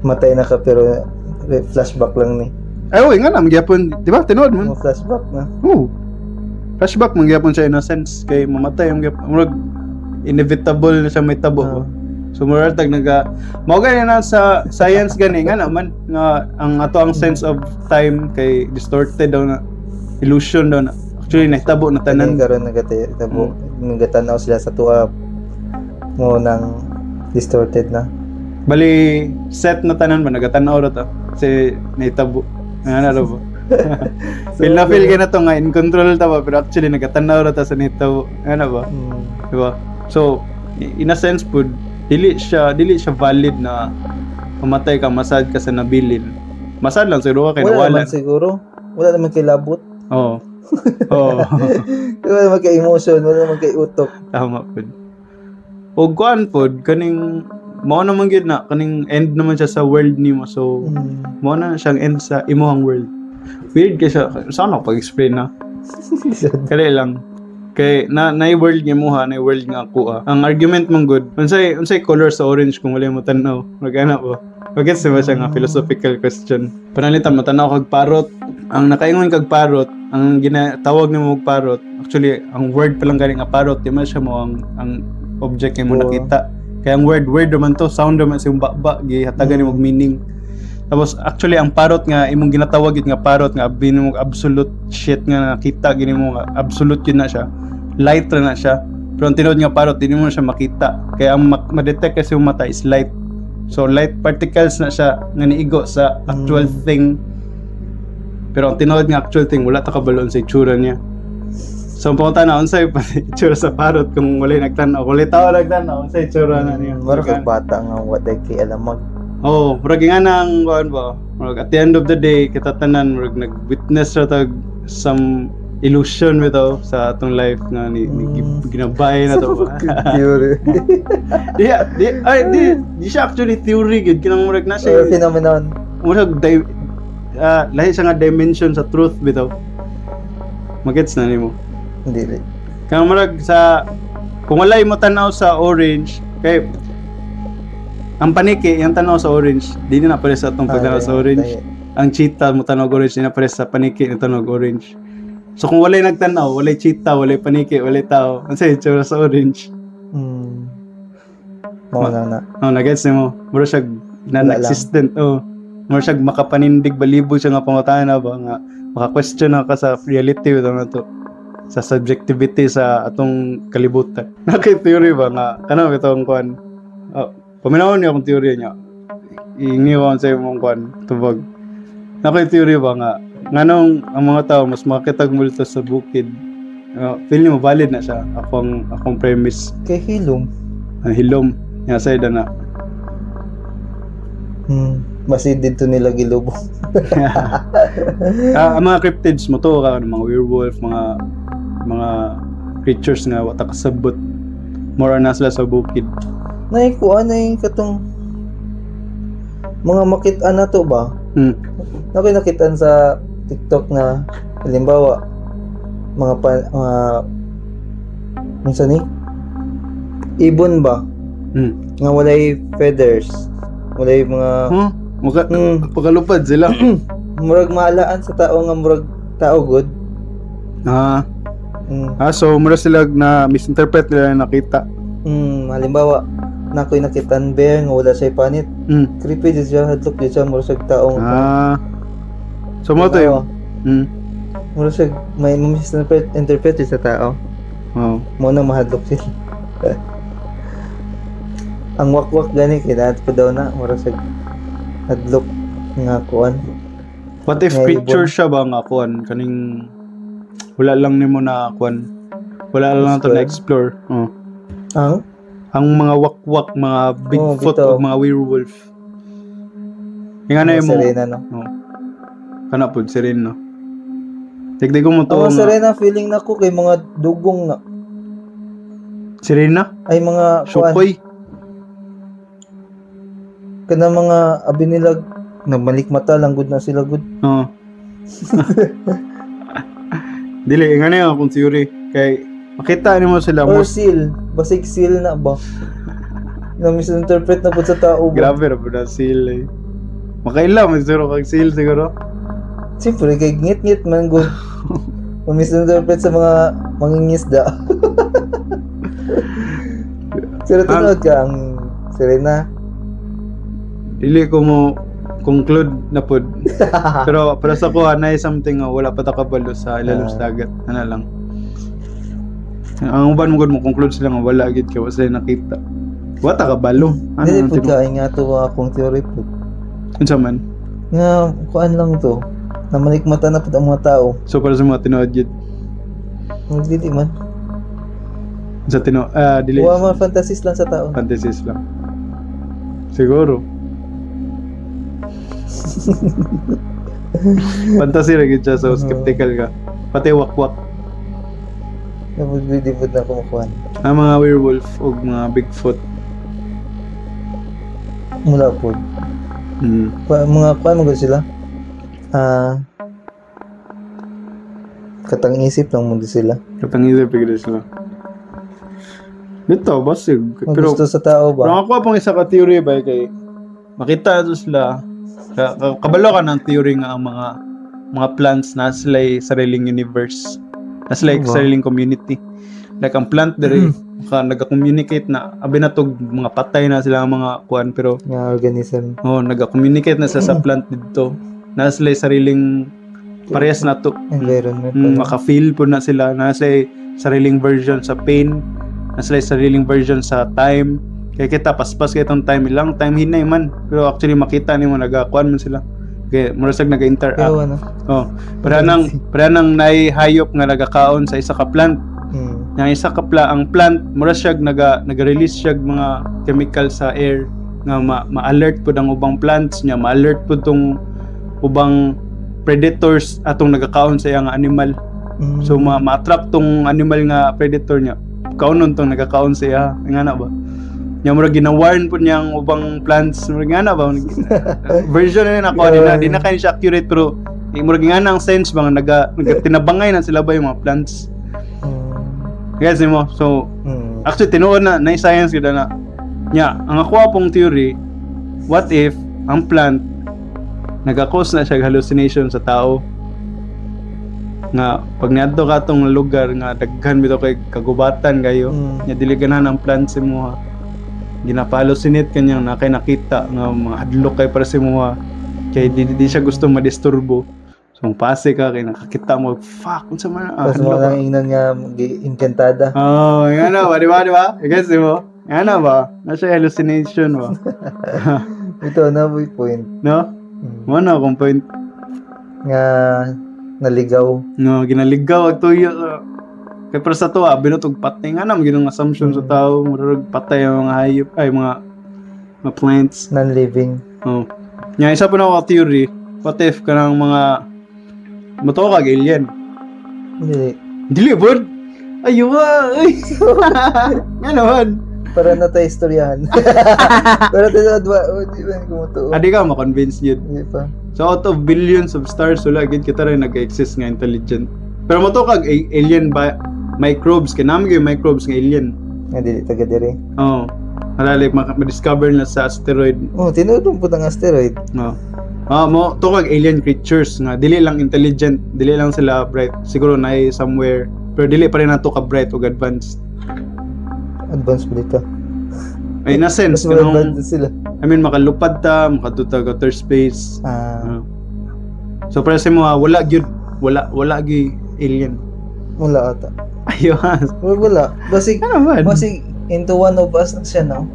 matay na ka pero flashback lang ni. Ay, oy, nga na magyapon, di ba? Tinuod man. Flashback na. Oo. Flashback mangyapon siya in a sense kay mamatay ang gyapon. Murag inevitable na siya may tabo. So murag tag naga mao gani na sa science gani nga naman nga ang ato ang sense of time kay distorted daw na, illusion daw na. Actually nahitabo na tanan. Karon nagatabo, nagatanaw sila sa tuwa mo nang distorted na. Bali set na tanan ba nagatanaw ra ta kasi nahitabo. Ano ra ba? So, feel na feel ka na to nga in control ta ba pero actually nagatanaw ra ta sa nahitabo. Ano ba? Diba? So in a sense pud dili siya valid na mamatay ka, masad ka sa nabilin. Masad lang siguro ka kay wala nawalan. naman siguro. Wala naman kay labot. Oo. Oo. Wala naman kay emotion, wala naman kay utok. Tama pud. O kuan pud kaning mao naman gyud na kaning end naman siya sa world nimo. So mao na siyang end sa imong world. Weird kay siya. Saan ako pag-explain na? Kali lang. Kay na world nga muha, na world nga ako ah. Ang argument mong good, unsay color sa orange kung wala mo tan-aw? Magana po. Magets ba siya nga philosophical question? Pananglitan matanaw kag parrot. Ang nakaingon kag parrot, ang ginatawag nimo og parrot, actually ang word pa lang gani nga parrot, di man siya mo ang object nga mo nakita. Kaya ang word man to, sound man sa imong baba, gihatagan nimo og meaning. Tapos actually ang parrot nga imong ginatawag yun nga parrot nga abi nimo absolute shit nga nakita gini mo nga absolute yun na siya. Light ra na siya. Pero ang tinuod nga parrot di mo na siya makita. Kaya ang ma-detect kasi yung mata is light. So light particles na siya nga niigo sa actual thing. Pero ang tinuod nga actual thing wala ta kabalo sa itsura niya. So ang pangutan na unsay itsura sa parrot kung walay nagtan-aw, walay tawo nagtan-aw unsay itsura na niya. Mura kag bata nga wa day kay alamag. Oh, murag nga nang kuan ba? Murag at the end of the day, kita tanan murag nag-witness ra tag some illusion bitaw sa atong life nga ni ginabay na to ba? Theory. Di di ay di di siya actually theory gid, kinang murag na Or siya phenomenon. Murag lahi siya nga dimension sa truth bitaw. Magets na nimo? Hindi. Kaya murag sa kung walay mo tanaw sa orange, kay ang paniki yang tanaw sa orange, di na pare sa atong pagtanaw sa orange. Ang cheetah mo tanaw og orange, di na pare sa paniki na tanaw og orange. So kung walay nagtanaw, walay cheetah, walay paniki, walay tao, ang say itsura sa orange? Mao na na. Oh, nagets nimo? Mura siya non-existent. Oh. Mura siya makapanindig balibo siya nga pangutana ba nga maka-question na ka sa reality bitaw na to, sa subjectivity sa atong kalibutan. Nakay theory ba nga kanang bitong kuan. Oh, paminawon niyo akong theory niya. Iingi ko sa imong kuan tubag. Nakay theory ba nga nganong ang mga tao mas makitag multo sa bukid? Feel mo valid na siya akong akong premise? Kay hilom. Ang hilom nga sa na. Basi dito nila gilubong. Ah, ang mga cryptids mo to ka mga werewolf, mga mga creatures nga wa ta kasabot. More na sila sa bukid. Nay kuan na yung katong mga makit-an na to ba? Nakoy nakitaan sa TikTok na halimbawa mga pa, mga unsa ni? Ibon ba? Nga walay feathers. Walay mga Huh? Maka pakalupad sila. Murag maalaan sa tao nga murag tao good. Ah, so mura sila na misinterpret nila yung nakita. Halimbawa nakoy nakitaan bear nga wala siya panit. Creepy jud siya, hadlok jud siya, murag siya tao. So mo to yung Murag siya may misinterpret interpret sa tao. Oh. Mo na mahadlok sila. Ang wakwak gani kay dapat pa daw na murag siya hadlok nga kuan. What if Nga creature ibon. Siya ba nga kuan kaning wala lang nimo na kuan. Wala lang nato Explore. na explore. Oh. Ang Ang mga wakwak, mga Bigfoot bitaw. o mga werewolf. Yung ano Mga yung mo, sirena, no? Oh. Kana pod sirena. Digdig ko mo to Ang mga nga. sirena feeling nako kay mga dugong na. Sirena? Ay mga kuan Sukoy. kana mga abi nila nagbalik mata lang gud na sila gud. Oo. Dili, nga na yung akong theory. Kay, makita nimo sila Or most, seal, basig seal na ba? Na misinterpret na pud sa tao ba? Grabe ra po na seal eh. Makaila, may siguro kag seal siguro. Siyempre kay ngit-ngit man gud. Misinterpret sa mga mangingisda. Pero tinuod ka ang sirena. Dili ko mo conclude na pod. Pero para sa ko, na something nga wala pa ta kabalo sa ilalim sa dagat. Ano lang. Ang uban mo gud mo conclude sila nga wala gid kay wa sila nakita. Wa ta kabalo. Ano Dili nang pud ka nga to akong theory pud. Unsa man? Nga kuan lang to. Na malikmata na pud ang mga tao. So para sa mga tinuod gid. Dili man. Sa tino ah dili. Wa man, fantasies lang sa tao. Fantasies lang. Siguro. Fantasy ra gid siya, so skeptical ka. Pati wakwak. Di pud na kumukuan. Ang mga werewolf o mga Bigfoot. Mula pud. Mga kuan man gud sila. Ah, katang isip lang mo sila. Katang isip gid sila. Dito, basig. Pero, Pero, gusto sa tao pero ba? ako pang isa ka theory ba kay makita to sila kabalo ka ng theory nga ang mga mga plants na sila sariling universe. Na sila Ano ba? sariling community. Like ang plant dire ka nagka-communicate na abi na tog mga patay na sila ang mga kuan pero Nga organism. oh, nagka-communicate na sila sa plant didto. Na sila sariling parehas na to. Environment. Maka-feel po na sila na sila sariling version sa pain, na sila sariling version sa time. Kaya kita paspas kay itong time, ilang time hinay man pero actually makita nimo nagakuan man sila kay mura sad naga-interact. Pero ano? Oh, para nang naay hayop nga nagakaon sa isa ka plant. Yang isa ka ang plant mura siya naga naga-release siya mga chemical sa air Nga ma-alert pud ang ubang plants niya, ma-alert pud tong ubang predators atong nagakaon sa iyang animal. So ma-attract tong animal nga predator niya. Kaunon tong nagakaon sa iya. Nga na ba? Nya murag gina-warn pud niya ang ubang plants. Murag nga na ba? Version na nako di na kayo siya accurate, pero murag nga na ang sense ba nga nagatinabangay na sila ba yung mga plants. Guys mo. So actually tinuod na na science gyud na. Nya, ang ako pong theory, what if ang plant nagakos na siya hallucination sa tao? Nga pag niadto ka atong lugar nga daghan bitaw kay kagubatan kayo, nya dili ganahan ang plant sa imuha. Ginapa-hallucinate kanyang na kay nakita nga mga hadlok kay para sa imuha. Kay di siya gusto madisturbo. So pase ka kay nakakita mo, fuck, unsa man Tapos mo hadlok. Lang ingnan nga engkantada. Oh, nga na ba, di ba, di ba? Guess mo? Nga na ba? Nasa hallucination ba? Ito na boy point. No? Mo na akong point. Nga naligaw. No, ginaligaw ag tuyo. Kay pero sa tuwa, binutog patay nga na, ginong assumption sa tao, murag patay ang mga hayop, ay mga plants. Non-living. Oh. Nya isa pa na ako theory, what if kanang mga motuo kag alien? Hindi. Dili bod. Aywa, ay. Nga naman. Para na tayo istoryahan. Para tayo adwa, oh, di ba kumutuo? Adi ka ma-convince yun. Hindi pa. So out of billions of stars, wala gid kita rin nag-exist nga intelligent. Pero mo to kag alien ba microbes kay nami gyud microbes nga alien. Nga dili taga diri. Oh. Hala, like ma-discover na sa asteroid. Oh, tinuod po ang asteroid. No. Ah, mo to kag alien creatures nga dili lang intelligent, dili lang sila bright. Siguro na somewhere, pero dili pa rin nato ka bright ug advanced. Advanced pa dito. Ay, na sense Mas more kanang advanced sila. I mean, makalupad ta, makadto ta outer space. Ah, Ah. So para sa mo, wala gyud, wala gyud alien. Wala ata. Ayun. Wala, wala. Basig, Ano man? basig into one of us na siya, no?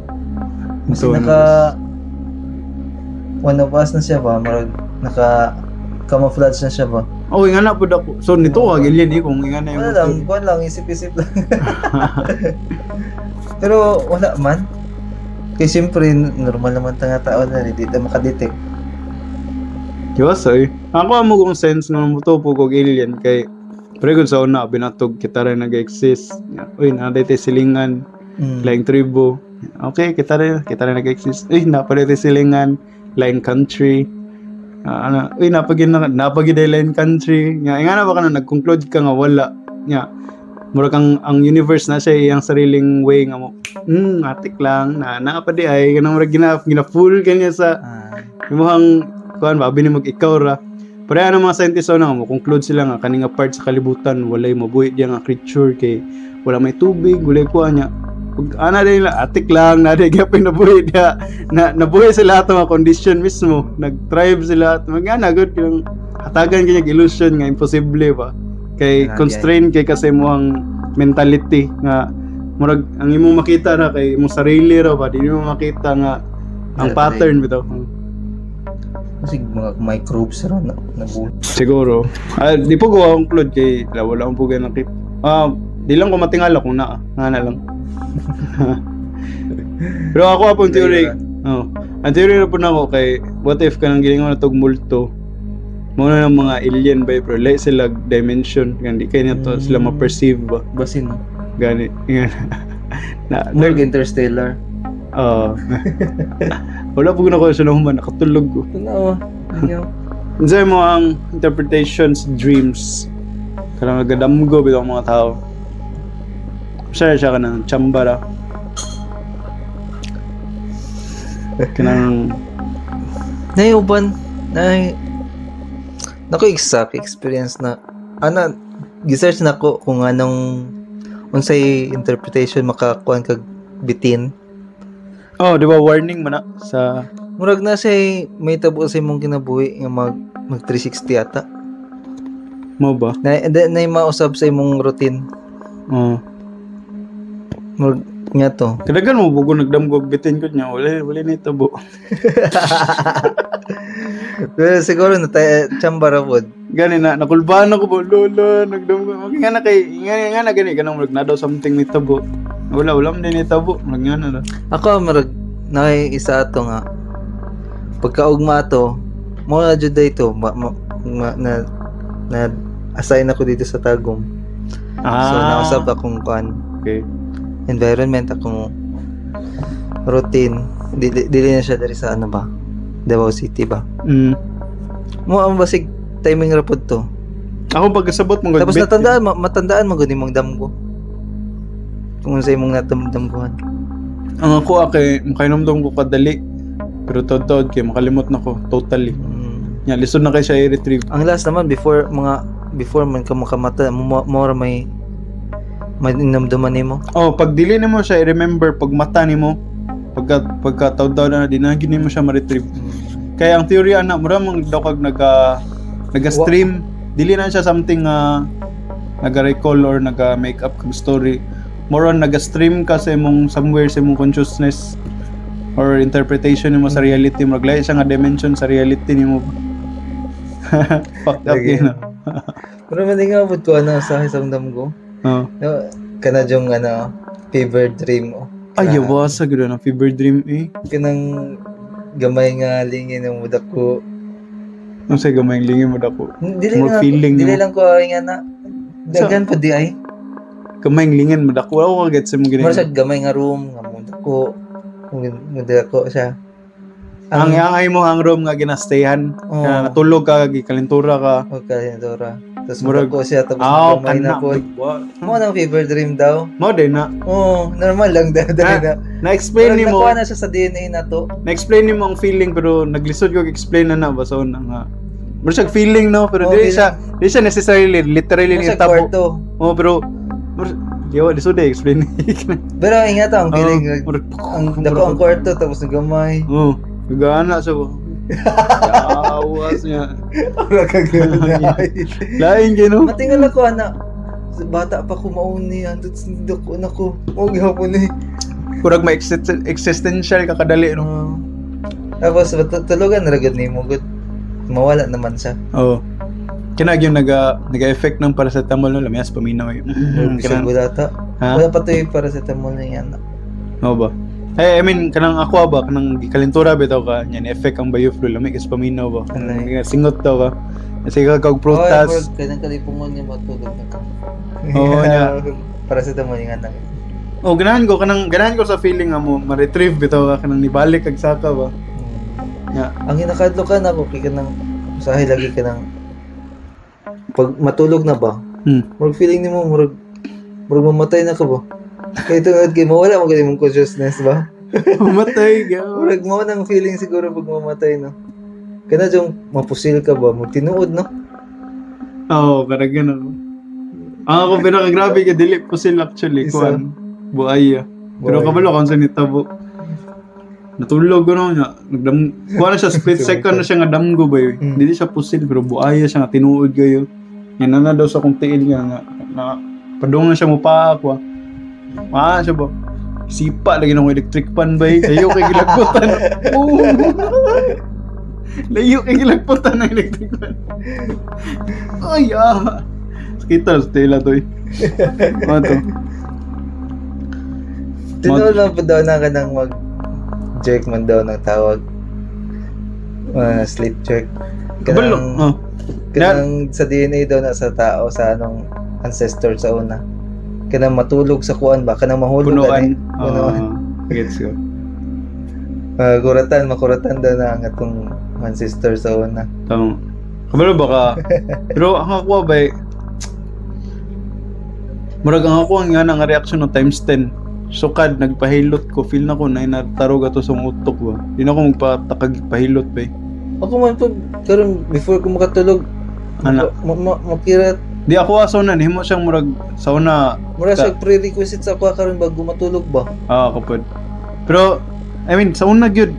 Basig Into one of naka one of us na siya ba? Marag, naka camouflage na siya ba? Oh, nga na pud ako. So nito kag alien eh kung nga na yung Wala lang, kuwan lang, isip-isip lang. Pero wala man. Kaya siyempre, normal naman tanga tao na rin, di tayo makadetect. Diyos ay. Ako amo kong sense nga mo to po kog alien kay pero kung sa una binatog kita rin nag-exist. Uy, naa tay silingan, laing tribo. Okay, kita rin nag-exist. Uy, naa pa tay silingan, laing country. Ah, ano, uy, napagin na laing country. Nga, nga na ba ka na nag-conclude ka nga wala. Nga, murag ang universe na siya iyang sariling way nga mo. Atik lang na naa pa di ay kanang murag gina full kanya sa imuhang kuan ba, abi ni mag ikaw ra. Pero ano mga scientists na mo conclude sila nga kani nga part sa kalibutan walay mabuhi diya nga creature kay wala may tubig, walay kuan niya. Ug ana din nila, atik lang na di gyapon nabuhi diya na nabuhi sila ato nga condition mismo, nag-thrive sila at mga na good kanang hatagan kanya illusion nga imposible ba kay Ah, constraint kay kasi mo ang mentality nga murag ang imong makita ra kay imong sarili ra ba, di mo makita nga ang Yeah, pattern bitaw. Kasi mga microbes ra na nabuhi. Siguro. Ah, di po ko conclude kay wala akong pugay nakita. Ah, di lang ko matingala kung naa. Nga na lang. Pero ako apong theory. Oh. Ang theory na po na ako kay what if kanang gilingon na tog multo. Mo na ng mga alien ba pero like sila dimension kan di kay nato sila ma-perceive ba. Basin. Gani. Nga na, Murag Interstellar. Oh. Wala po na ko sa nahuman, nakatulog ko. Tanawa. Inyo. Unsa mo ang interpretations dreams? Kanang nagadamgo bitaw ang mga tao. Siya siya kanang chambara. Kanang Nay uban, nay nako exact experience na ana gisearch na ko kung anong unsay interpretation makakuan kag bitin. Oh, di ba warning man na sa Murag na siya may tabo sa imong kinabuhi nga mag 360 ata. Mo ba? Na mausab sa imong routine. Oh. Murag nga to. Kadagan mo bugo nagdamgo og bitin ko niya, wala ni tabo. Pero siguro na tayo chambara pod. Gani na nakulbaan ako ba lolo nagdamgo. Okay, nga na kay nga na gani kanang murag na daw something ni tabo. Wala man din ni tabo, murag nga na. Ako murag Naay isa ato nga pagkaugma ato mo na jud dito ma, ma, ma, na na assign ako dito sa Tagum. So nausab akong kuan. Okay. Environment, akong routine, dili, dili na siya diri sa ano ba, Davao City ba. Mo ang basig timing ra pod to. Ako pagkasabot mo tapos natandaan matandaan mo gud imong damgo kung unsa imong natamdamguhan. Ang ako kay makainomdom ko kadali pero tod-tod kay makalimot na ko totally. Nya lisod na kay siya i-retrieve. Ang last naman before mga before man ka makamata mo ra may mainamdaman nimo. Oh, pag dili nimo siya i-remember pag mata nimo pagka tawd-tawd na di na gid nimo siya ma-retrieve. Kaya ang theory ana mura man daw kag naga stream, dili na siya something naga-recall or naga-make up kag story. More on naga-stream ka sa imong somewhere sa imong consciousness or interpretation nimo sa reality, murag lahi siya nga dimension sa reality nimo. Fucked up yun. Pero man nga pud ko ano sa isang damgo. Oh. No, kana yung ano fever dream mo. Ay, yawa sa gud na fever dream eh. Kanang gamay nga lingin ng mudak ko. Ang say gamay lingin mo dako. Dili More nga, feeling dili nimo. lang ko ay nga na. Daghan pa di ay. Gamay lingin mo dako. Wala ko kaget sa imong Mura ginawa. sa gamay nga room nga mudak ko. Mudak ko siya. Ang angay mo ang room nga ginastayhan. Oh. Nga natulog ka, gikalentura ka. Okay, Dora. Tapos Murag- mudak ko siya tapos gamay na kana. po. Mo nang fever dream daw. Mo din na. Oo, normal lang daw dahil na. Na-explain Murag nimo, nakuha na siya sa DNA na to. na-explain nimo ang feeling pero naglisod ko explain na na basta una nga. Mura siya feeling no, pero Oh, dili siya dili siya necessarily literally Mo ni sa tabo. kwarto. Oh, pero yo lisod eh explain. Pero ingat ang feeling. Murag- Ang dako ang kwarto tapos nagamay. Oh, gana siya ba? Yawas niya. Ora ka ganay. Lain gyud no. Matingal ako ana. Sa bata pa ko mauni andot sa dako na ko. Mo gihapon ni. Kurag may existential ka kadali no. Tapos tulugan ra gud nimo gud. Mawala naman siya. Oh. Kinag yung naga-effect ng paracetamol no, lamyas paminaw yun. Bisag Kanang, wala ta. ha? Wala pa to'y paracetamol na yan. Oo ba? Eh, I mean, kanang ako ba, kanang gikalentura bitaw ka, yan, effect ang bioflu, lamig is paminaw ba? Ano Kanang singot daw ka. Kasi ka kag prutas. Oh, kanang kalipungon niya matulog na ka. Oo, niya. Paracetamol yung anak. Oh, ganahan ko, kanang, ganahan ko sa feeling nga mo, ma-retrieve bitaw ka, kanang nibalik kag saka ba? Ya. Ang hinakadlokan ako kay kanang usahay lagi kanang pag matulog na ba? Murag feeling nimo murag murag mamatay na ka ba? Kay tungod kay mawala mo gud imong consciousness ba? Mamatay, gaw. Murag mao nang feeling siguro pag mamatay no. Kana jung mapusil ka ba? Murag tinuod no. Oo, parang ganun. Ang ako pinakagrabe ka, dili po sila actually, Isa. kuan, buaya. Pero Buaya. kabalo kung saan nitabo. Natulog ko no, nga, nagdam, kuha na siya, split second na siya nga damgo ba yun. Dili siya pusil, pero buaya siya nga tinuod kayo. Nga na daw sa kong tiil nga, nga, na, padung na siya mo pa ako. Ah, siya ba? Sipa lagi ng electric pan ba eh. Layo kay gilagputan. Oo. Layo kay gilagputan ng electric pan. Ay, ah. Sakita sa tela to eh. Ano to? Tinuod lang po daw na kanang mag jerk man daw ng tawag. Sleep jerk. Kabalo. Kanang, Oh. kanang sa DNA daw na sa tao sa anong ancestor sa una. Kanang matulog sa kuan ba? Kanang mahulog Punuan. gani. Punuan. Ah, gets ko. Kuratan, makuratan daw na ang atong ancestor sa una. Tama. Kabalo baka. Pero ang ako ba eh, murag ang ako ang nga nga reaction no times 10. Sukad nagpahilot ko, feel na ko na inatarog ato sa utok ba. Di na ako magpatakag pahilot ba eh. Ako man po, karon before ko makatulog, Ana. Makirat Di ako aso na nihimo siyang murag sa una mura siya prerequisite sa ako karon bago matulog ba. Ah, ako pod. Pero I mean sa una gyud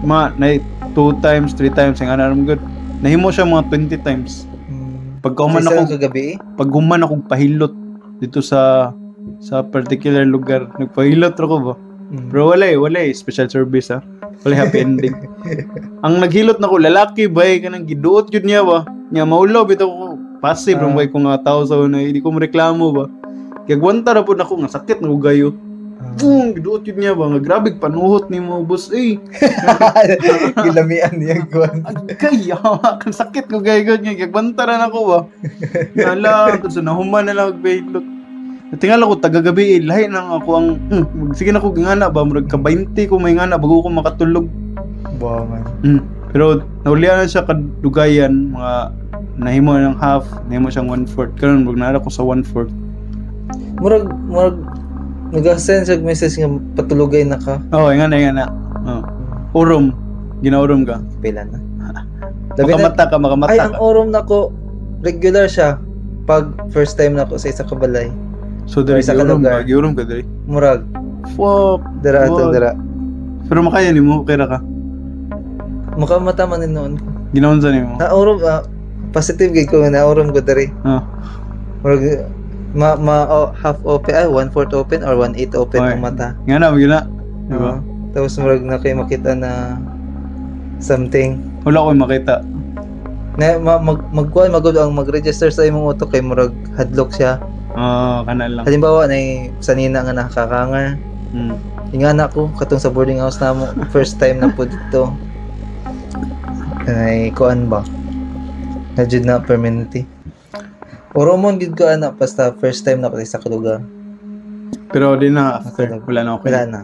ma na 2 times, 3 times ang ana good. Nahimo siya mga 20 times. Pagka human Sa ako isang kagabi eh. pag human akong pahilot dito sa particular lugar, nagpahilot ra ko ba. Pero wala eh, wala eh. Special service ha. Wala happy ending. Ang naghilot na ko, lalaki ba eh, kanang giduot yun niya ba? Nga maulaw, bitaw ko, passive, uh, ko nga tao sa una, hindi ko mareklamo ba? Kaya gwanta ra po na ko, nga sakit na ko gayo. Boom, giduot yun niya ba nga grabe panuhot nimo boss eh. Gilamian niya kuan. Agay, kan sakit ko gaygon niya, gigbanta ra nako ba. Nala, so nahuman na lang og baylot. Tingala ko tagagabi eh, lahi nang ako ang sige na ko gingana ba murag ka 20 ko may ngana bago ko makatulog. Wow man. Pero naulian na siya kadugayan, mga nahimo ng half, nahimo siyang 1/4. Karon murag naara ko sa 1/4. Murag murag nag-send siya message nga patulugay na ka. Oo, oh, nga na. Oh. Urom, ginaurom ka. Pila na. Makamata ka, makamata. Ay, ang urom nako regular siya pag first time nako sa isa ka balay. So diri sa lugar. Giurom ka diri. Murag. Fuck. Dira ato dira. Pero makaya nimo, okay ra ka. Makamata man noon. Ginaunsa nimo? Naurom positive gid ko naurom ko diri. Murag ma half open, ay 1/4 open or 1/8 open ang mata. Nga na, gina. Diba? Tapos murag na kay makita na something. Wala ko makita. Na magkuan magud ang mag-register sa imong utok kay murag hadlok siya. Oh, kana lang. Halimbawa nay sanina nga nakakakangar. Ingana ko katong sa boarding house namo first time na pud dito. Kanay kuan ba? Na jud na permanente. Oromon gid ko ana basta first time na ko sa lugar. Pero di na after wala na okay. Wala na.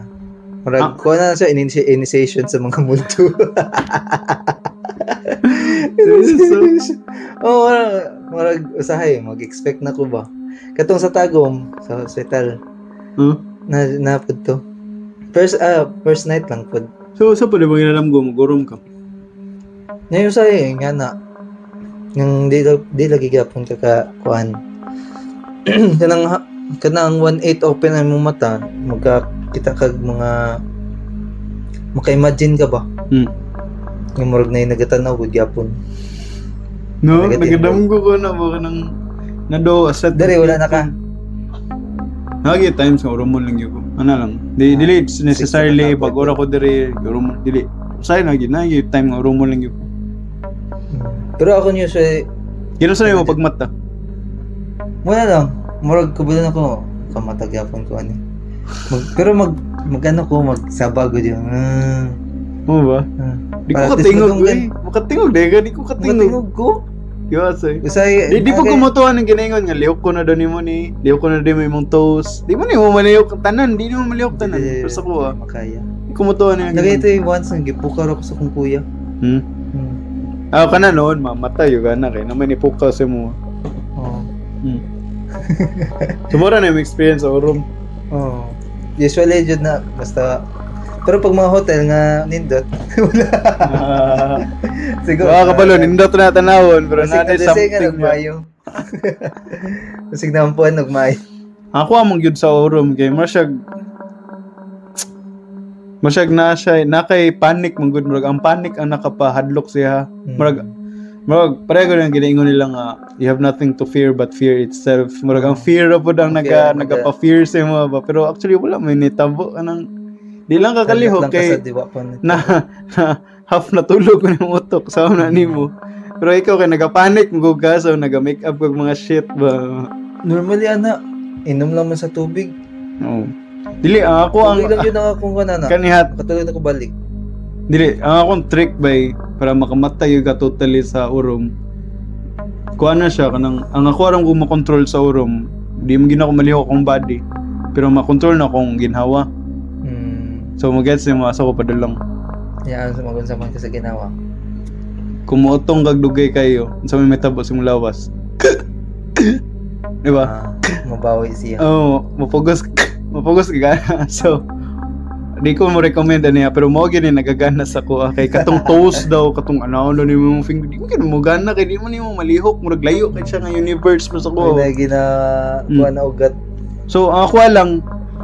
Murag kuan na siya initiation sa mga multo. Oh, murag usahay mag-expect na ko ba. Katong sa Tagum sa hospital. Na pud to. First night lang pud. So sa pud ba ginalam ko magurom ka? Ngayon usahay nga na. Nang di lagi gyapon ka ka kuan. Kanang 1/8 open ang imong mata, magkakita kag mga maka-imagine ka ba? Nga murag na nagatanaw gud gyapon. No, nagadamgo ko na ba kanang nado set dere wala na ka. Nagi times nga urumon lang gyud ko. Ana lang. Di dili necessarily pag ora ko dere urumon dili. Usay na gyud nagi time nga urumon lang gyud ko. Pero ako usually gino sa imo pagmata. Muna lang, murag kubulan ako kamata gyapon ko ani. Pero mag ano ko magsaba gud yun. Oo ba? Di ko katingog eh. Makatingog dai ka, di ko katingog. Makatingog ko. Yo, say. Usay, di po kumutuan ng ginaingon nga lihok ko na daw nimo ni, lihok ko na daw imong toes. Di mo nimo malihok tanan, di nimo malihok tanan. Pero sa ko makaya. Di kumutuan ni. Nagay ito yung once nga gipukar ako sa kong kuya. Ah, kana noon mamatay yo kana kay naman ipukaw sa mo. Oo. So mura na yung experience sa room. Oo. Usually jud na basta. Pero pag mga hotel nga nindot, wala. Siguro. Wala ka pala, nindot na tanawon, pero natin something. Kasi nga nagmayo. Kasi naman nagmayo. Ako among gyud sa room kay masyag na siya, na kay panic man gud, murag ang panic ang nakapahadlok siya. Murag pareho lang ginaingon nila nga you have nothing to fear but fear itself. Murag ang fear ra pud ang nagapa-fear sa imo ba, pero actually wala may nitabo anang di lang kakalihok kay na half natulog ko ng utok sa na nimo. Pero ikaw kay nagapanic mo ka, so naga-make up kag mga shit ba. Normally ana inom lang man sa tubig. Oo. Dili ang ako ang tubig lang yun ang akong kanana. Kanihat katulog ako balik. Dili ang akong trick bay para makamatay ka totally sa urom. Kuha na siya kanang ang ako aron ko makontrol sa urom. Di mo gina ko malihok akong body. Pero makontrol na akong ginhawa. So magets ni mo asa ko padulong. Yeah, sa magunsa man ka sa ginawa. Kung muotong kag dugay kayo, unsa may mitabo sa imong lawas? Di ba? Mabawi siya. Oo, mapugos ka. So di ko mo recommend niya, pero mo gyud ni nagagana sa kuha kay katong toes daw, katong ano ni mo finger, di mo gyud mo gana kay di mo nimo malihok, murag layo kay siya nga universe mo sa kuha. Wala gina kuha na ugat. So ang ako lang,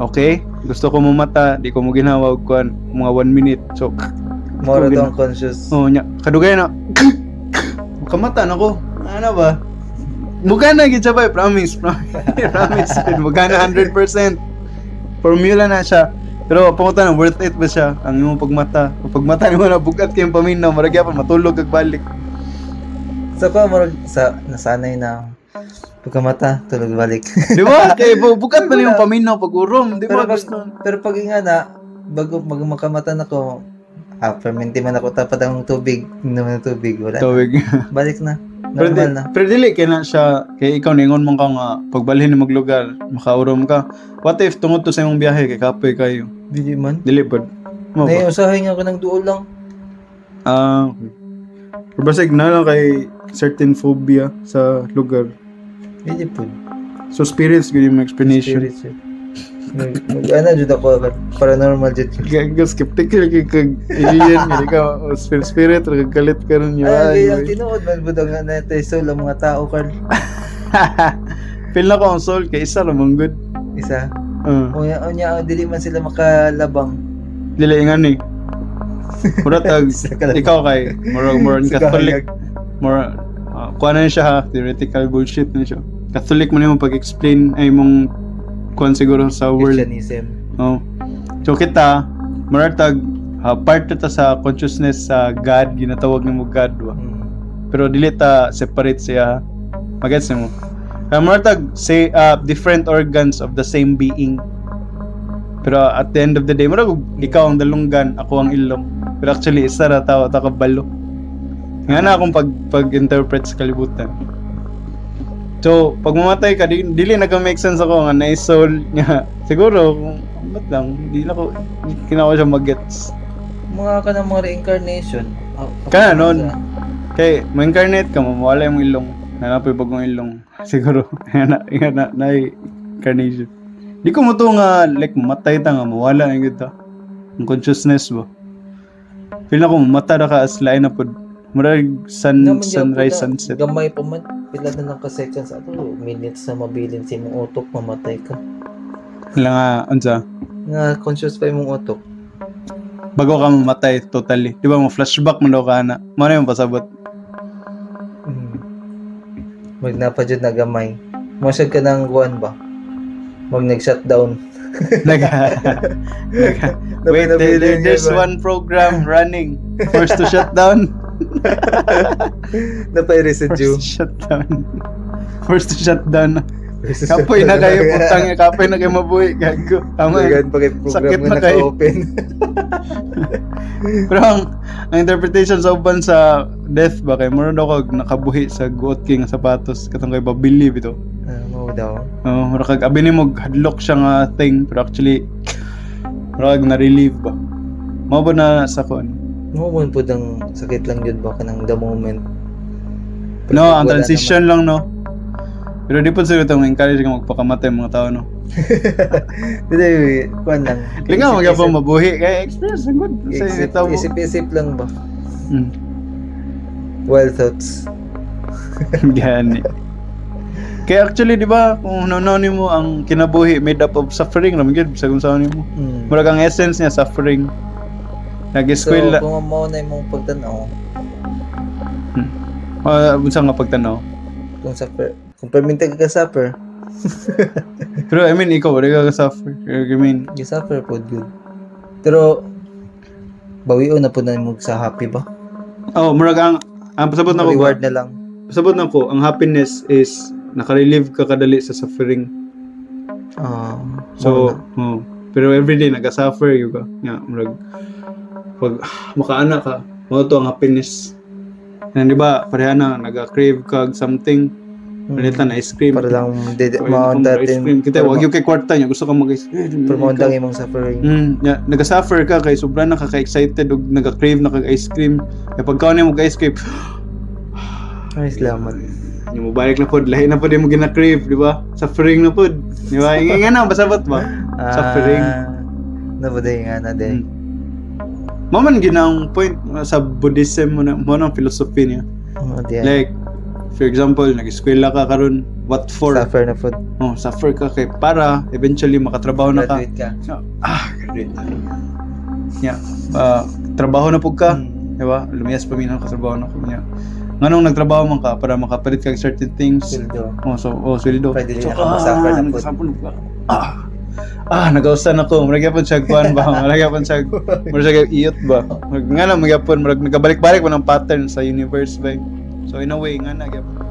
okay, gusto ko mamata, di ko mo ginawa og kuan mga 1 minute. So more than conscious. Oh, nya kadugay na. Kamata na ko. Ano ba? Mugana gid siya ba, promise. Promise. Mugana 100%. Formula na siya. Pero pangutan na worth it ba siya ang imong pagmata? Pagmata nimo na bugat kayong paminaw, marag gyapon matulog kag balik. Sa ko murag sa nasanay na Pagkamata, tulog balik. Di ba? Kay bukat pa yung paminaw pag urom, di ba? Pero pag, pero pag nga na, bago mag makamata na ko, perminti man ako tapat ang tubig, inom ng tubig, wala. Tubig. Na. Balik na. Normal na. Pero dili kay na siya, kay ikaw ningon man ka nga pagbalhin ni maglugar, makaurom ka. What if tungod to sa imong biyahe kay kapoy kayo? Dili man. Dili pod. Mo ba? Usahay nga ko ng duol lang. Ah. Okay. Pero basig na lang kay certain phobia sa lugar. Dili pod. So spirits gyud yung explanation. Spirits. Mag-ana jud ako paranormal jud. Gago skeptical kay kag alien gid ka o spirit ra kalit karon niya. Ay, ang tinuod man bud ang natay soul ang mga tao, Carl. Feel na ko ang soul kay isa ra man good. Isa. Unya dili man sila makalabang. Dili ngani. Mura tag ikaw kay murag Catholic. Mura kuan na siya ha, theoretical bullshit na siya. Catholic man imong pag-explain ay mong kuan siguro sa world. Christianism. Oh. So kita murag tag part ta sa consciousness sa God, ginatawag nimo God ba. Pero dili ta separate siya. Magets nimo. Murag tag say different organs of the same being. Pero at the end of the day, murag ikaw ang dalunggan, ako ang ilong. Pero actually isa ra tawo ta kabalo. Nga na akong pag-interpret sa kalibutan. So, pag mamatay ka, dili nag-make sense ako nga na soul nga. Siguro, kung ba't lang, di na ko, kinako siya mag-gets. Mga ka ng mga reincarnation. Kaya nun, kay, ma-incarnate ka, mawala yung ilong. Nanapoy bagong ilong. Siguro, nga na incarnation. Di ko mo to nga, like, mamatay ta nga, mawala yung gito. Ang consciousness ba? Feel na ko, mamata na ka as lain na po. Murag sunrise, sunset. Gamay pa man. Pila na lang ka seconds ato, minutes na mabilin sa imong utok, mamatay ka. Wala nga, unsa? Nga conscious pa imong utok. Bago ka mamatay totally. Di ba mo flashback man daw ka na. Mao na yung pasabot. Magnapa jud na gamay. Mosag ka ng kuan ba? Mag nag-shutdown. Wait, there's one program running. Forced to shut down. Napay residue. First shutdown. First to shutdown. Kapoy na kayo, putang, kapoy na kayo mabuhi, gago. Tama. Sakit na kayo. Open. Pero ang interpretation sa uban sa death ba kay mura daw kag nakabuhi sa guot kay nga sapatos katong kay babili bito. Mao daw. Oh, mura kag abi nimo hadlok siya nga thing pero actually mura kag na-relieve ba. Mao ba na sa kuan? Mao man pud ang sakit lang jud ba kanang the moment. Pero no, ang transition naman lang no. Pero di po siguro itong encourage kang magpakamatay mga tao no. Dili, kuan lang. Lingaw magyapon mabuhi kay experience good. Isip-isip lang ba. Wild thoughts. Gani. Kaya actually di ba kung hunaw nimo ang kinabuhi made up of suffering ra man gyud sa kung saan nimo. Murag ang essence niya suffering. Nag-eskwela. So, kung mao na imong pagtan-aw. Unsa nga pagtan-aw? Kung suffer, kung perminti ka suffer. Pero I mean ikaw wala ka suffer. I mean, you suffer pod good. Pero bawion na pud na mo sa happy ba? Oh, murag ang pasabot nako reward na lang. Pasabot nako ang happiness is naka-relieve ka kadali sa suffering. So, oh, pero everyday naga-suffer gyud ka. Nga murag pag makaana ka, mao to ang happiness. Yan, di ba, pareha na, naga-crave ka something, palitan ice cream. Para lang, maunta ice cream. Kita, wag yung kay kwarta niya, gusto ka mag-ice cream. Pero maunta ang imong suffering. Yeah, naga-suffer ka, kay sobra na kaka-excited, ug naga-crave na kag-ice cream. Kaya pagkaon niya mag-ice cream, ay, salamat. Yung mo balik na pod, lahi na pod yung mo gina-crave, di ba? Suffering na pod. Di ba? Nga na, basabot ba? Suffering. Nabuday nga na din. Maman ginang point sa Buddhism mo na mo nang philosophy niya. Oh, yeah. Like for example, nag-eskwela ka karon, what for? Suffer na food. Oh, suffer ka kay para eventually makatrabaho na ka. Graduate ka. So, graduate na. Yeah. Trabaho na pug ka, di ba? Lumayas pa minang katrabaho na ko niya. Nganong nagtrabaho man ka para makapalit kag certain things. Sweldo. Oh, so sweldo. Pwede so, na ka suffer na pud. Nagausan ako. Murag gyapon siya kuan ba? Murag gyapon siya. Murag siya iyot ba? Murag nga na magyapon, murag nagabalik-balik man ang pattern sa universe ba. So in a way nga na gyapon.